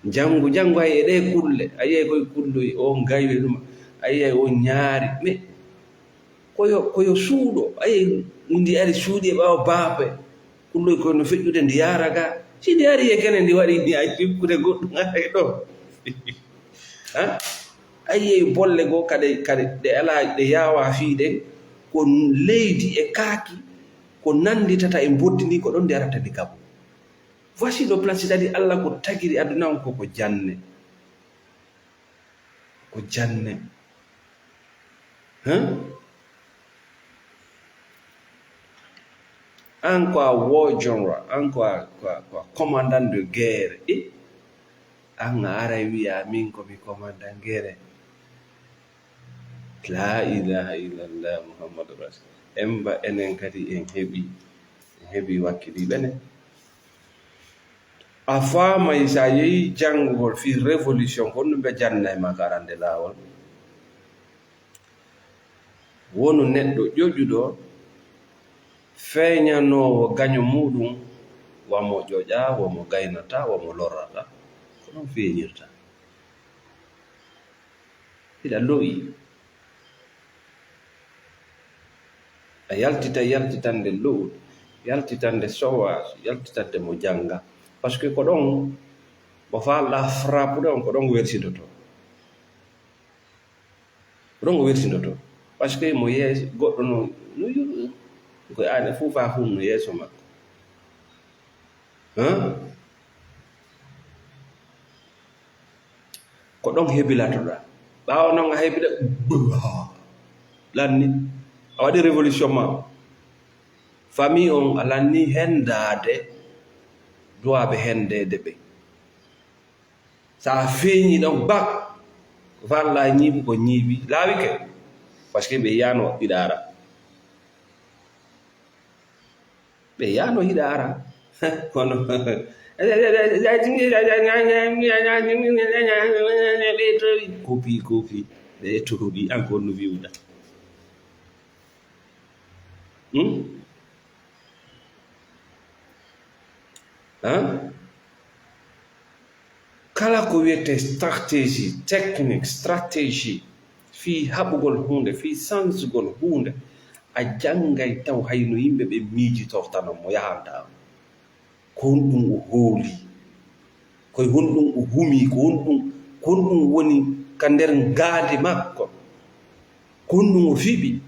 Janngu, janngu, hay e ɗee kulle, a yiyay koye kulloy, o gayni ɗum, a yiyay o ñaari. Mais ko yo, ko yo suuɗo, a yiyay ndi ari suuɗi e ɓaawo baafe, kulloy koye no feƴƴude, ndi yaara ga. Si ndi ari e kene, ndi waɗi ni, ay jikkude goɗɗum aray ɗo. Ha? A yiyay bolle goo kadi, kadi ɗe alaa, ɗe yaawa fii ɗen, ko leydi e kaaki, ko nannditata e mboddi ni, ko ɗon ndi arata ndi kabu. Voici le place, c'est-à-dire Allah ko tagiri aduna on ko, ko janne. Ko janne. Hein? An ko a wojonra, an ko a, ko a, ko a commandant de guerre. Eh? An a aray wiya min ko mi commandant guerre. La ilaha illallah Muhammadu Rasul. Emba enen kadi en heɓi, en heɓi wakkiliiɓe ne. A faamay, so a yehi janngugol fii révolution, ko honɗum ɓe janna e maa ka arande laawol? Wonu neɗɗo ƴoƴuɗo, feeñanoowo gaño muuɗum, wa mo ƴoƴaa, wa mo gaynataa, wa mo lorrataa. Ko ɗum feeñirta. Hiɗa lo'i. A yaltita yaltitande lo'u, yaltitande sowa, yaltitande mo jannga. Parce que ko ɗon mo faalɗaa frappude on, ko ɗon o welsindoto. Ko ɗon o welsindoto. Parce que mo yeeso, goɗɗo no, no yu-, ko aane fuu faa hunno yeeso makko. Hein? Ko ɗon hebilatoɗaa. Ɓaawo non a hebila, lanni. A waɗi révolution ma. Famille on a lanni hendaade duwaaɓe hendeede ɓe. So a feeñi ɗon bak, ko faalɗaa ñiiɓu ko ñiiɓi, laawike. Parce que ɓe yiyaano hiɗa ara. Ɓe yiyaano hiɗa ara. Kono, ɓe towi. Kopi, kopi. Ɓe towi. Encore no wi'uɗa. Hmm? Hein? Kala ko wiyetee stratégie, technique, stratégie, fii haɓugol huunde, fii sansugol huunde, a janngay taw hay no yimɓe ɓe miijitortano mo yahanta. Ko honɗum o hooli? Ko e honɗum o humi? Ko honɗum, ko honɗum woni ka nder ngaandi makko? Ko honɗum o fiɓi?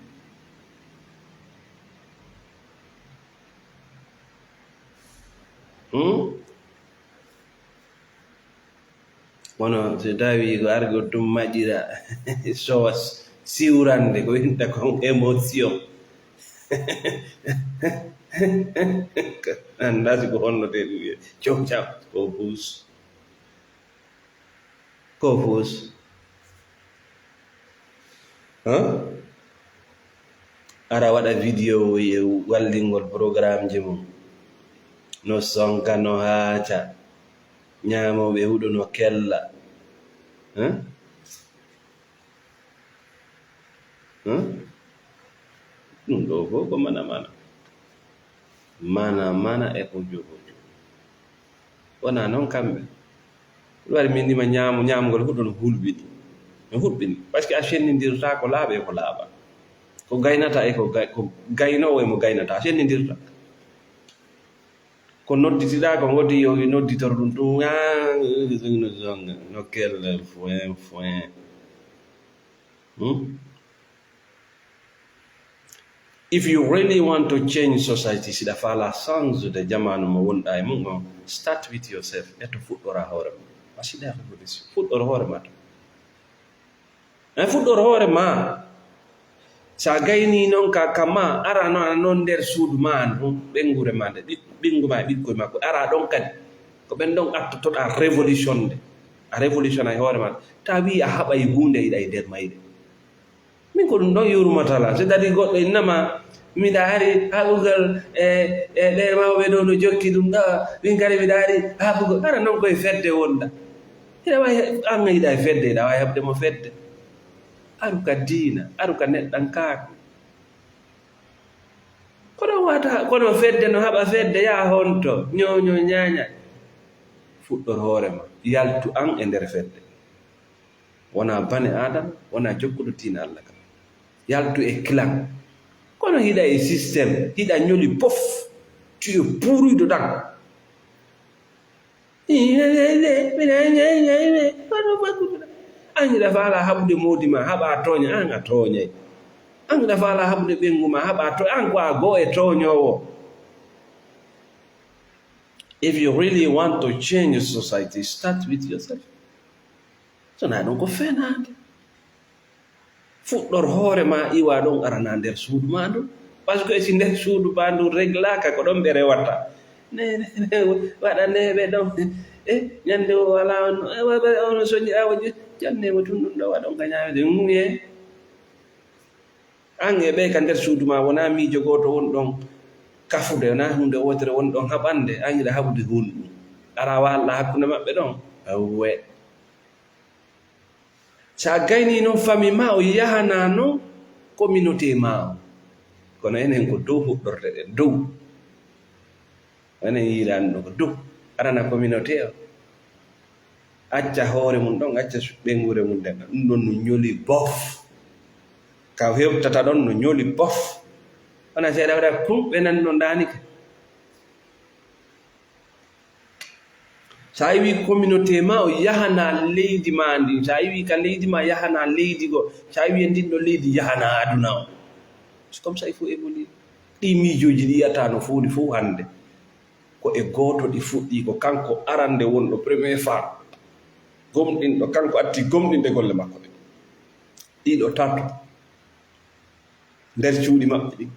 Hmm? Kono so tawi ko argol ɗum maƴira, sowa siwrande, ko winta kon émotion. Anndaa si ko honno de ɗum wiye. Cow, cow, ko buus. Ko buus. Huh? Ara waɗa video e wallingol programmeji mum. No sonka, no haaca. Ñaamooɓe huɗo no kella. Huh? Huh? Ɗum ɗoo fof ko mana mana. Mana mana e hujjo hujjo. Wonaa noon kamɓe. Ɗum waɗi min ndima ñaamo-, ñaamgol huɗo no hulɓini. Mi huɓɓini. Parce que a sennindirta ko laaɓi e ko laaɓaa. Ko gaynata e ko gay-, ko gaynoowo e mo gaynata. A sennindirta. Ko nodditiɗaa ko ngodi yo nodditoro ɗum ɗum. Ah, no kelle foin, foin. Hmm? If you really want to change society, siɗa faala change de jamaanu mo wonɗa e mum on, start with yourself. E to fuɗɗora hoore ma. Wasiɗa révolution. Fuɗɗor hoore ma to. E fuɗɗor hoore ma. Sa gayni noon ka, ka ma, ara noon, a noon nder suudu ma an, hmm, ɓeynguure ma nde, ɓi-, ɓinngu ma e ɓikkoy makko, ara ɗon kadi. Ko ɓen ɗon attotoɗa révolution nde. A révolution ay hoore ma. Ta wi a haɓay huunde iɗa e nder mayre. Min ko ɗum ɗon yurmata lan. C'est-à-dire goɗɗo innama, miɗa ari haɓugol e, e ɓe mawɓe ɗo no jokki ɗum ɗo, min kadi miɗa ari haɓugol. Ara noon koye fedde wonɗa. Hiɗa wawi he-, an yiɗa e fedde, hiɗa wawi heɓde mo fedde. Aru ka diina, aru ka neɗɗankaaku. Kono wata, kono fedde no haɓa fedde, yaa honto, ñoo, ñoo, ñaaña. Fuɗɗor hoore ma, yaltu an e nder fedde. Wona bane Aadama, wona jokkuɗo diina Allah kan. Yaltu e clan. Kono hiɗa e système, hiɗa ñoli pof. Tu es pourri dedans. An hiɗa faala haɓude moodi ma, haɓa tooña, an a tooñay. An hiɗa faala haɓude ɓeyngu ma, haɓa to-, an ko a goo e tooñoowo. If you really want to change society, start with yourself. Sona ɗum ko fenaande. Fuɗɗor hoore ma, iwa ɗon, arana nder suudu ma ndun. Parce que si nder suudu ma ndun reglaaka, ko ɗon ɓe rewata. Ne, ne, ne, waɗa ne ɓe ɗon. E, ñande o wala on, e, wa-, wa-, on soñi awa je-, janne mo tun ɗum ɗo waɗon ka ñaawde. Mm, e. An e ɓe ka nder suudu ma, wona miijo gooto won ɗon kafude, wona hunde wootere won ɗon haɓande, an hiɗa haɓude hunde. Ara walla hakkunde maɓɓe ɗon. Awwe. Sa gayni noon fami ma o, yahana noon communauté ma o. Kono enen ko dow huɗɗorteɗen, dow. Enen yiilaani ɗo ko dow. Arana communauté o. Acca hoore mum ɗon, acca ɓeynguure mum nden. Ɗum ɗon no ñoli bof. Ka hewtata ɗon no ñoli bof. Wona seeɗa waɗa kum, ɓe nani no ndaani ka. Sa iwi communauté ma o, yahana leydi ma ndin. Sa iwi ka leydi ma, yahana leydi go. Sa iwi e ndin ɗo leydi, yahana aduna o. C'est comme ça il faut évoluer. Ɗi miijooji ɗi yiyata no fowni fow hannde. Ko e gooto ɗi fuɗɗi, ko kanko arande wonɗo premier fa. Gomɗinɗo, kanko atti gomɗinde golle makko ɗe. Ɗiɗo, tato. Nder cuuɗi maɓɓe ɗin.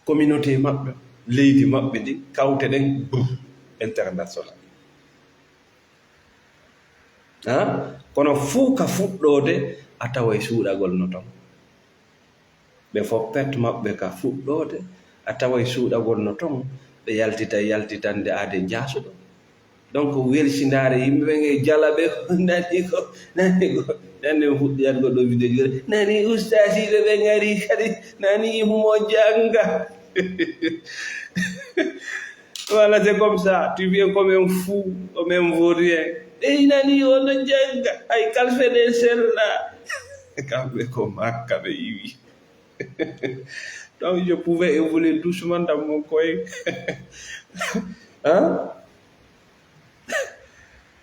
Communauté maɓɓe, leydi maɓɓe ndin, kawte ɗen, bum, international. Ha? Kono fuu ka fuɗɗoode, a taway suuɗagol no ton. Ɓe fof pet maɓɓe ka fuɗɗoode, a taway suuɗagol no ton, ɓe yaltita yaltitande aade njaasuɗo. Donc, welsindaare yimɓe ɓen e jala ɓe, nani ko, nani ko, nani mi fuɗɗi waɗugo ɗo video jure. Nani ustaasiiɓe ɓe ngari kadi, nani mo jannga. Voilà, c'est comme ça. Tu viens comme un fou, comme un vaurien. Ɓe nani o no jannga, ay kalfe ɗe sella. Kamɓe ko Makka ɓe iwi. Donc, je pouvais évoluer doucement dans mon coin. Hein?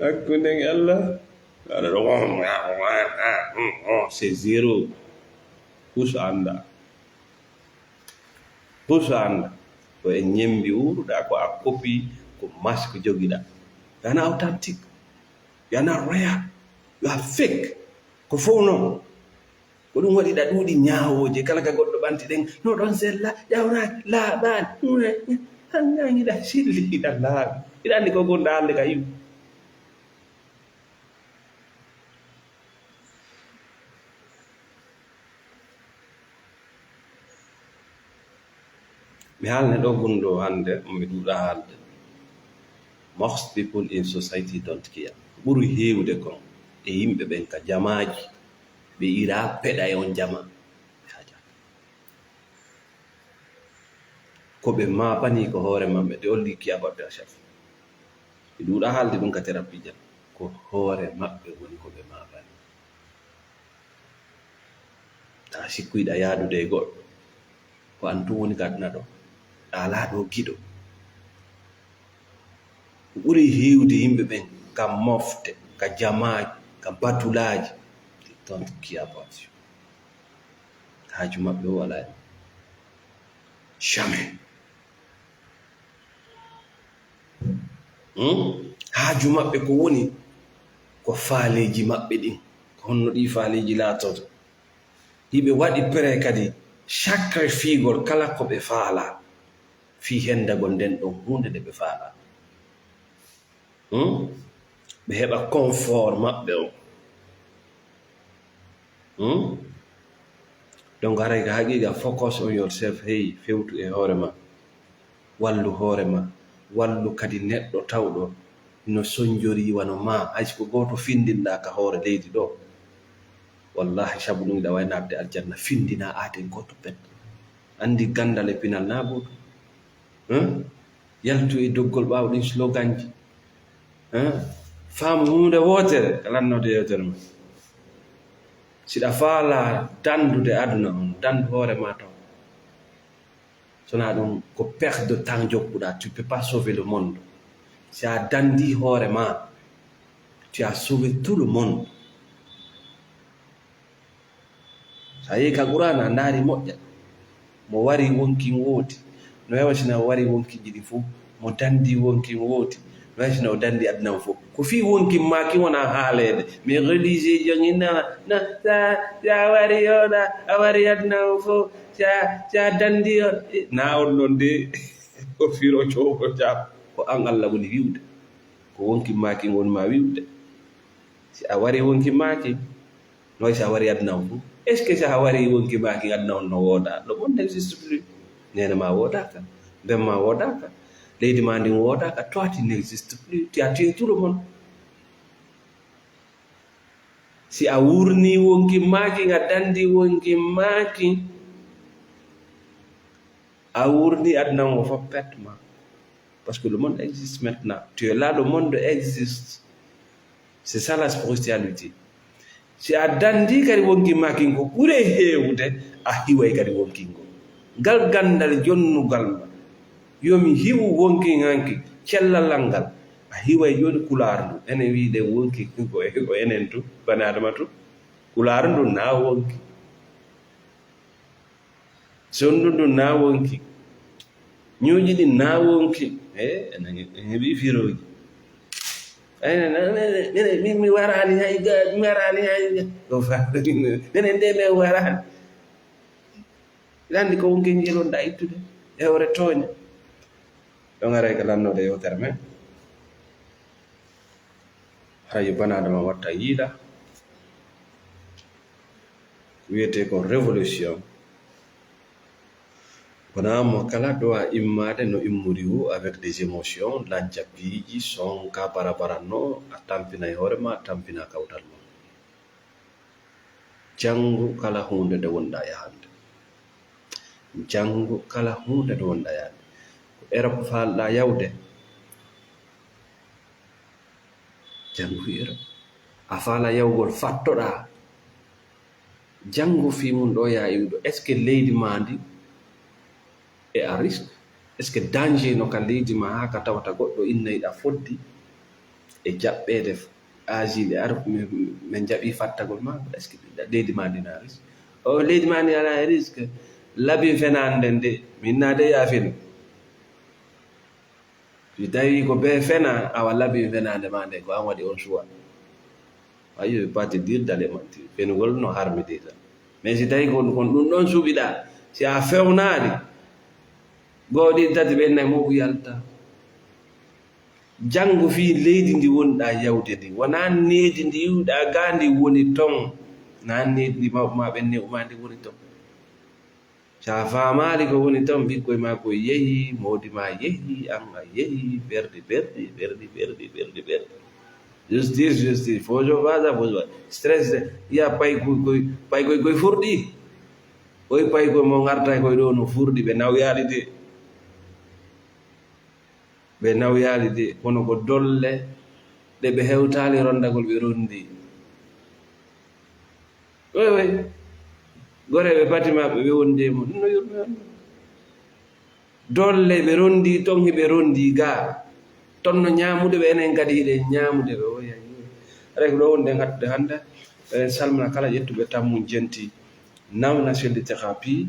Hakkunde e Allah. C'est zéro. Hus annda. Hus annda. Ko e ñembi wuuruɗaa, ko a copie, ko masque jogiɗaa. Yana authentique. Yana réel. You are fake. Ko fow non. Ko ɗum waɗi ɗa ɗuuɗi ñaawooje, kala ka goɗɗo ɓanti ɗen, no ɗon sella, ƴawraaki, laaɓaani. Hannga hiɗa selli, hiɗa laaɓi. Hiɗa anndi ko gonɗa hannde ka iwu. Mi haalne ɗo gonɗo hannde, mo mi ɗuuɗa haalde. Most people in society don't care. Ɓuri heewde kon e yimɓe ɓen ka jamaaji, ɓe ira peɗa e on jama. Ɓe haja. Ko ɓe maapani ko hoore maɓɓe, they only care about their self. Mi ɗuuɗa haalde ɗum ka thérapie jam. Ko hoore maɓɓe woni ko ɓe maapani. Taa sikkuyiɗa yaadude e goɗɗo. Ko an tun woni ka aduna ɗo. A alaa ɗo giɗo. Ko ɓuri heewde yimɓe ɓen ka mofte, ka jamaaji, ka batulaaji. Ton kiya bos. Haaju maɓɓe o alaa. Jamais. Hmm? Haaju maɓɓe ko woni ko faaleeji maɓɓe ɗin. Ko honno ɗii faaleeji laatoto? Hiɓe waɗi prêt kadi sacrifiegol kala ko ɓe faalaa fii hendagol nden ɗon huunde nde ɓe faalaa. Hmm? Ɓe heɓa confort maɓɓe on. Hmm? Donc, haray ka haqiqa, focus on yourself, hey, fewtu e hoore ma. Wallu hoore ma. Wallu kadi neɗɗo tawɗo no sonjori wano ma. Hay si ko gooto findinɗaa ka hoore leydi ɗo. Wallahi, sabu ɗum hiɗa waawi naatde aljanna, findinaa aaden gooto pet. Anndi ganndal e pinal naa gooto. Hmm? Yaltu e doggol ɓaawo ɗin sloganji. Eh? Faamu huunde wootere, lannoode yewtere ma. Si ɗa faala dandude aduna on, dandu hoore ma ton. So na ɗum ko perte de temps jokkuɗa, tu peux pas sauver le monde. Si a dandi hoore ma, tu as sauvé tout le monde. So a yehi ka Qur'aana, a ndaari moƴƴa. Mo wari wonkin wooti. No wayi si na o wari wonkinji ɗi fof. Mo dandi wonkin wooti. No wayi si na o dandi aduna on fof. Ko fii wonkin maa kin wona haaleede. Mais religieux ji on inna, na, sa, sa wari yoɗa, a wari aduna on fof. Sa, sa dandi on. Na on ɗon de, o firo cowɗo jam. Ko an Allah woni wi'ude. Ko wonkin maa kin woni ma wi'ude. Si a wari wonkin maa kin, no wayi si a wari aduna on fof? Est-ce que si a wari wonkin maa kin aduna on no wooda? Le monde n'existe plus. Neene ma woodaka, ben ma woodaka, leydi ma ndin woodaka. Toi, tu n'existes plus. Tu as tué tout le monde. Si a wurni wonkin maa kin, a dandi wonkin maa kin, a wurni aduna on fof perte ma. Parce que le monde existe maintenant. Tu es là, le monde existe. C'est ça la spiritualité. Si a dandi kadi wonkin maa kin, ko ɓuri heewde, a hiway kadi wonkin ngol. Ngal ganndal jonnugal ma, yo mi hiwu wonkin hanki, cellal an ngal, a hiway jooni kulaar ndu. Enen wiide wonkin ko, ko enen tu, bani Adama tu. Kulaar ndu na wonki. Sonndu ndun na wonki. Ñuuƴi ɗin na wonki. Eh, enen, en heɓi firooji. Ay, ne, ne, ne, ne, min mi waraani hay ga, mi waraani hay ga. Ko fa-, minen de min waraani. Lanndi ko wonki njiɗon ɗa ittude. E hoore tooña. Ɗon aray ka lannoode yewtere men. Hara yo bani Adama watta yiila. Ko wiyetee kon révolution. Wonaa mo kala doit immaade no immori woo avec des émotions, lanca piiji, sonka, barabara no, a tampinay hoore ma, a tampina kawtal ma. Janngu kala huunde nde wonɗaa yahande. Janngu kala huunde nde wonɗaa yahande. Ko Europe faalɗaa yawde? Janngu fii Europe. A faalaa yahugol fattoɗaa? Janngu fii mun ɗo yaa iwɗo. Est-ce que leydi maa ndi est à risque? Est-ce que danger no ka leydi maa haa ka tawata goɗɗo inna yiɗa fodde e jaɓɓeede asile, ar min, min jaɓi fattagol ma? Est-ce que leydi maa ndi na risque? O, leydi maa ndi alaa e risque. Labi fenaande nde, min na de yaa fenu. Si tawi ko bee fena, awa labi fenaande maa nde, ko an waɗi on choix. Ayyo, parti dire d'aller mentir. Fenugol no harmi déjà. Mais si tawi ko, ko ɗum ɗon suɓiɗaa, si a fewnaali, goo ɗiɗi tati ɓen nayi mo yalta. Janngu fii leydi ndi wonɗaa yawde ndi. Wonaa needi ndi iwɗaa gaa ndi woni ton. Naa needi ndi mawɓe maa ɓen neeɓu maa ndi woni ton. Si a faamaali ko woni ton, ɓikkoy maa koy yehi, moodi maa yehi, an a yehi, perdi, perdi, perdi, perdi, perdi, perdi. Justice, justice, fo jo faasa, fo jo stress, ya pay koy, koy, pay koy, koy furɗi. Koy pay koy mo ngarta koy ɗo no furɗi, ɓe nawyaali de. Ɓe nawyaali de, kono ko dolle ɗe ɓe hewtaali rondagol ɓe rondi. Oy, oy. Goreeɓe Fatima ɓe, ɓe wondi e mum. Ɗum no yurme on. Dolle ɓe rondi, ton hiɓe rondi ga. Ton no ñaamude ɓe, enen kadi hiɗen ñaamude ɓe. Oya, oya. Haray ko ɗo wonɗen hattude hannde. Eɗen salmina kala ƴettuɓe tammum jenti Nawna Selli Thérapie.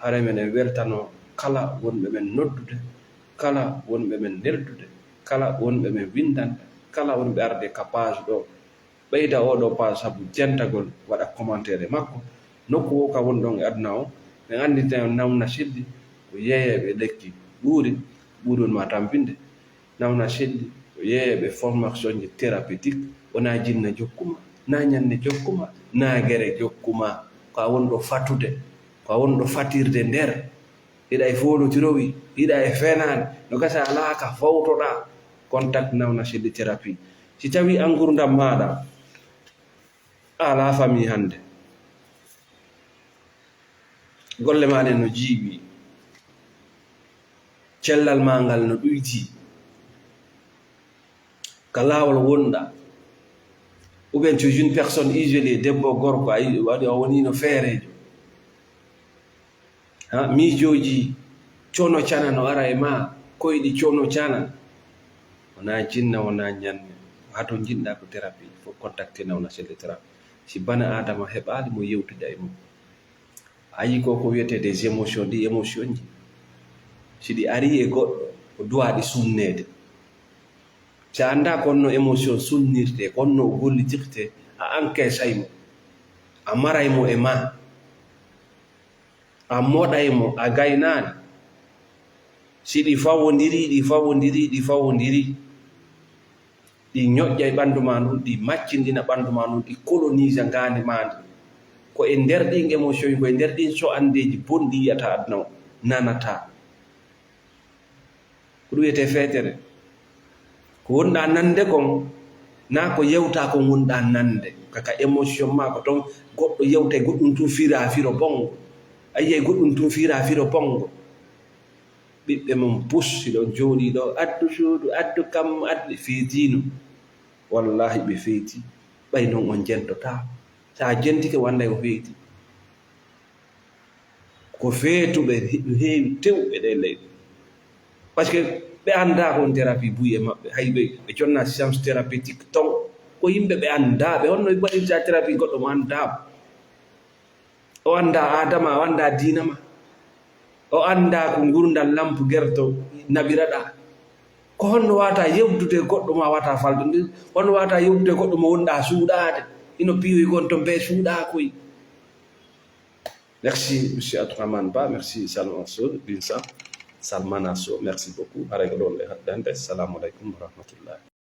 Haray meɗen weltano kala wonɓe men noddude, kala wonɓe men neldude, kala wonɓe men winndande, kala wonɓe arde ka page ɗo. Ɓeyda oo ɗoo page sabu jentagol, waɗa commentaire e makko. Nokku woo ka woni ɗon e aduna o, ɓe anndita on Nawna Selli ko yeeyeeɓe lekki ɓuuri, ɓuuri on ma tampinde. Nawna Selli ko yeeyeeɓe formation ji thérapeutique, wonaa jinna jokkuma, naa ñanne jokkuma, naa gere jokkuma. Ko a wonɗo fatude, ko a wonɗo fatirde nder. Hiɗa e foolotirowi, hiɗa e fenaande, no gasa alaa ka fawtoɗaa, contact Nawna Selli Thérapie. Si tawii an ngurdam maaɗa, a alaa famii hannde, golle maa ɗen no jiiɓi, cellal maa ngal no ɗuytii, ka laawol wonɗaa, ou bien tu es une personne isolée, debbo, gorko, a yi-, waɗi, a woniino feereejo. Ha, miijooji cono cana no ara e maa, koyɗi cono cana. Wonaa jinna, wonaa ñanne. Haa to njiɗɗaa ko thérapie, fof contacter Nawna Selli Thérapie. Si bana Aadama heɓaali mo yewtida e mum. A yii ko, ko wiyetee des émotions, ɗi émotion ji. Si ɗi arii e goɗɗo, ko duwaa ɗi sunneede. Si a anndaa ko honno émotion sunnirtee, ko honno o gollitirtee, a encaissay mo, a maray mo e maa, a moɗay mo, a gaynaali. Si ɗi fawondirii, ɗi fawondirii, ɗi fawondirii, ɗi ñoƴƴay ɓanndu maa ndun, ɗi maccinɗina ɓanndu maa ndun, ɗi colonisa ngaandi maa ndin. Ko e nder ɗin émotion, ko e nder ɗin so'andeeji bonɗi yi'ataa aduna o, nanataa. Ko ɗum wiyetee feetere. Ko wonɗaa nande kon, naa ko yewtaa kon wonɗaa nande. Ka, ka émotion maa ko ton goɗɗo yewtay goɗɗum tun firaa firo bonngo. A yi'ay goɗɗum tun firaa firo bonngo. Ɓiɓɓe mum pus, hiɗon jooɗii ɗo, addu suudu, addu kammu, addu, ɓe feetiino. Wallaahi ɓe feeti. Ɓay non on jentotaa. Si a jentike, o annday o feeti. Ko feetuɓe he-, heewi tew e ɗee leyɗe. Parce que ɓe anndaa ko on thérapie buy e maɓɓe. Hay ɓe, ɓe conna science thérapeutique ton. Ko yimɓe ɓe anndaa ɓe. Honno waɗirta thérapie goɗɗo mo anndaa mo? O anndaa aada ma, o anndaa diina ma. O anndaa ko ngurndan lampu gerto naɓiraɗaa. Ko honno waawataa yewtude goɗɗo mo a waawataa faltondir? Honno waawataa yewtude goɗɗo mo wonɗaa suuɗaade? Hino piiwoyi kon ton bee suuɗaakoy. Merci, Monsieur Abdourahmane Ba. Merci, Salman Sow, Binsa, Salmana Sow. Merci beaucoup. Haray ko ɗon ɗe haddante. Assalamu alaikum wa rahmatullah.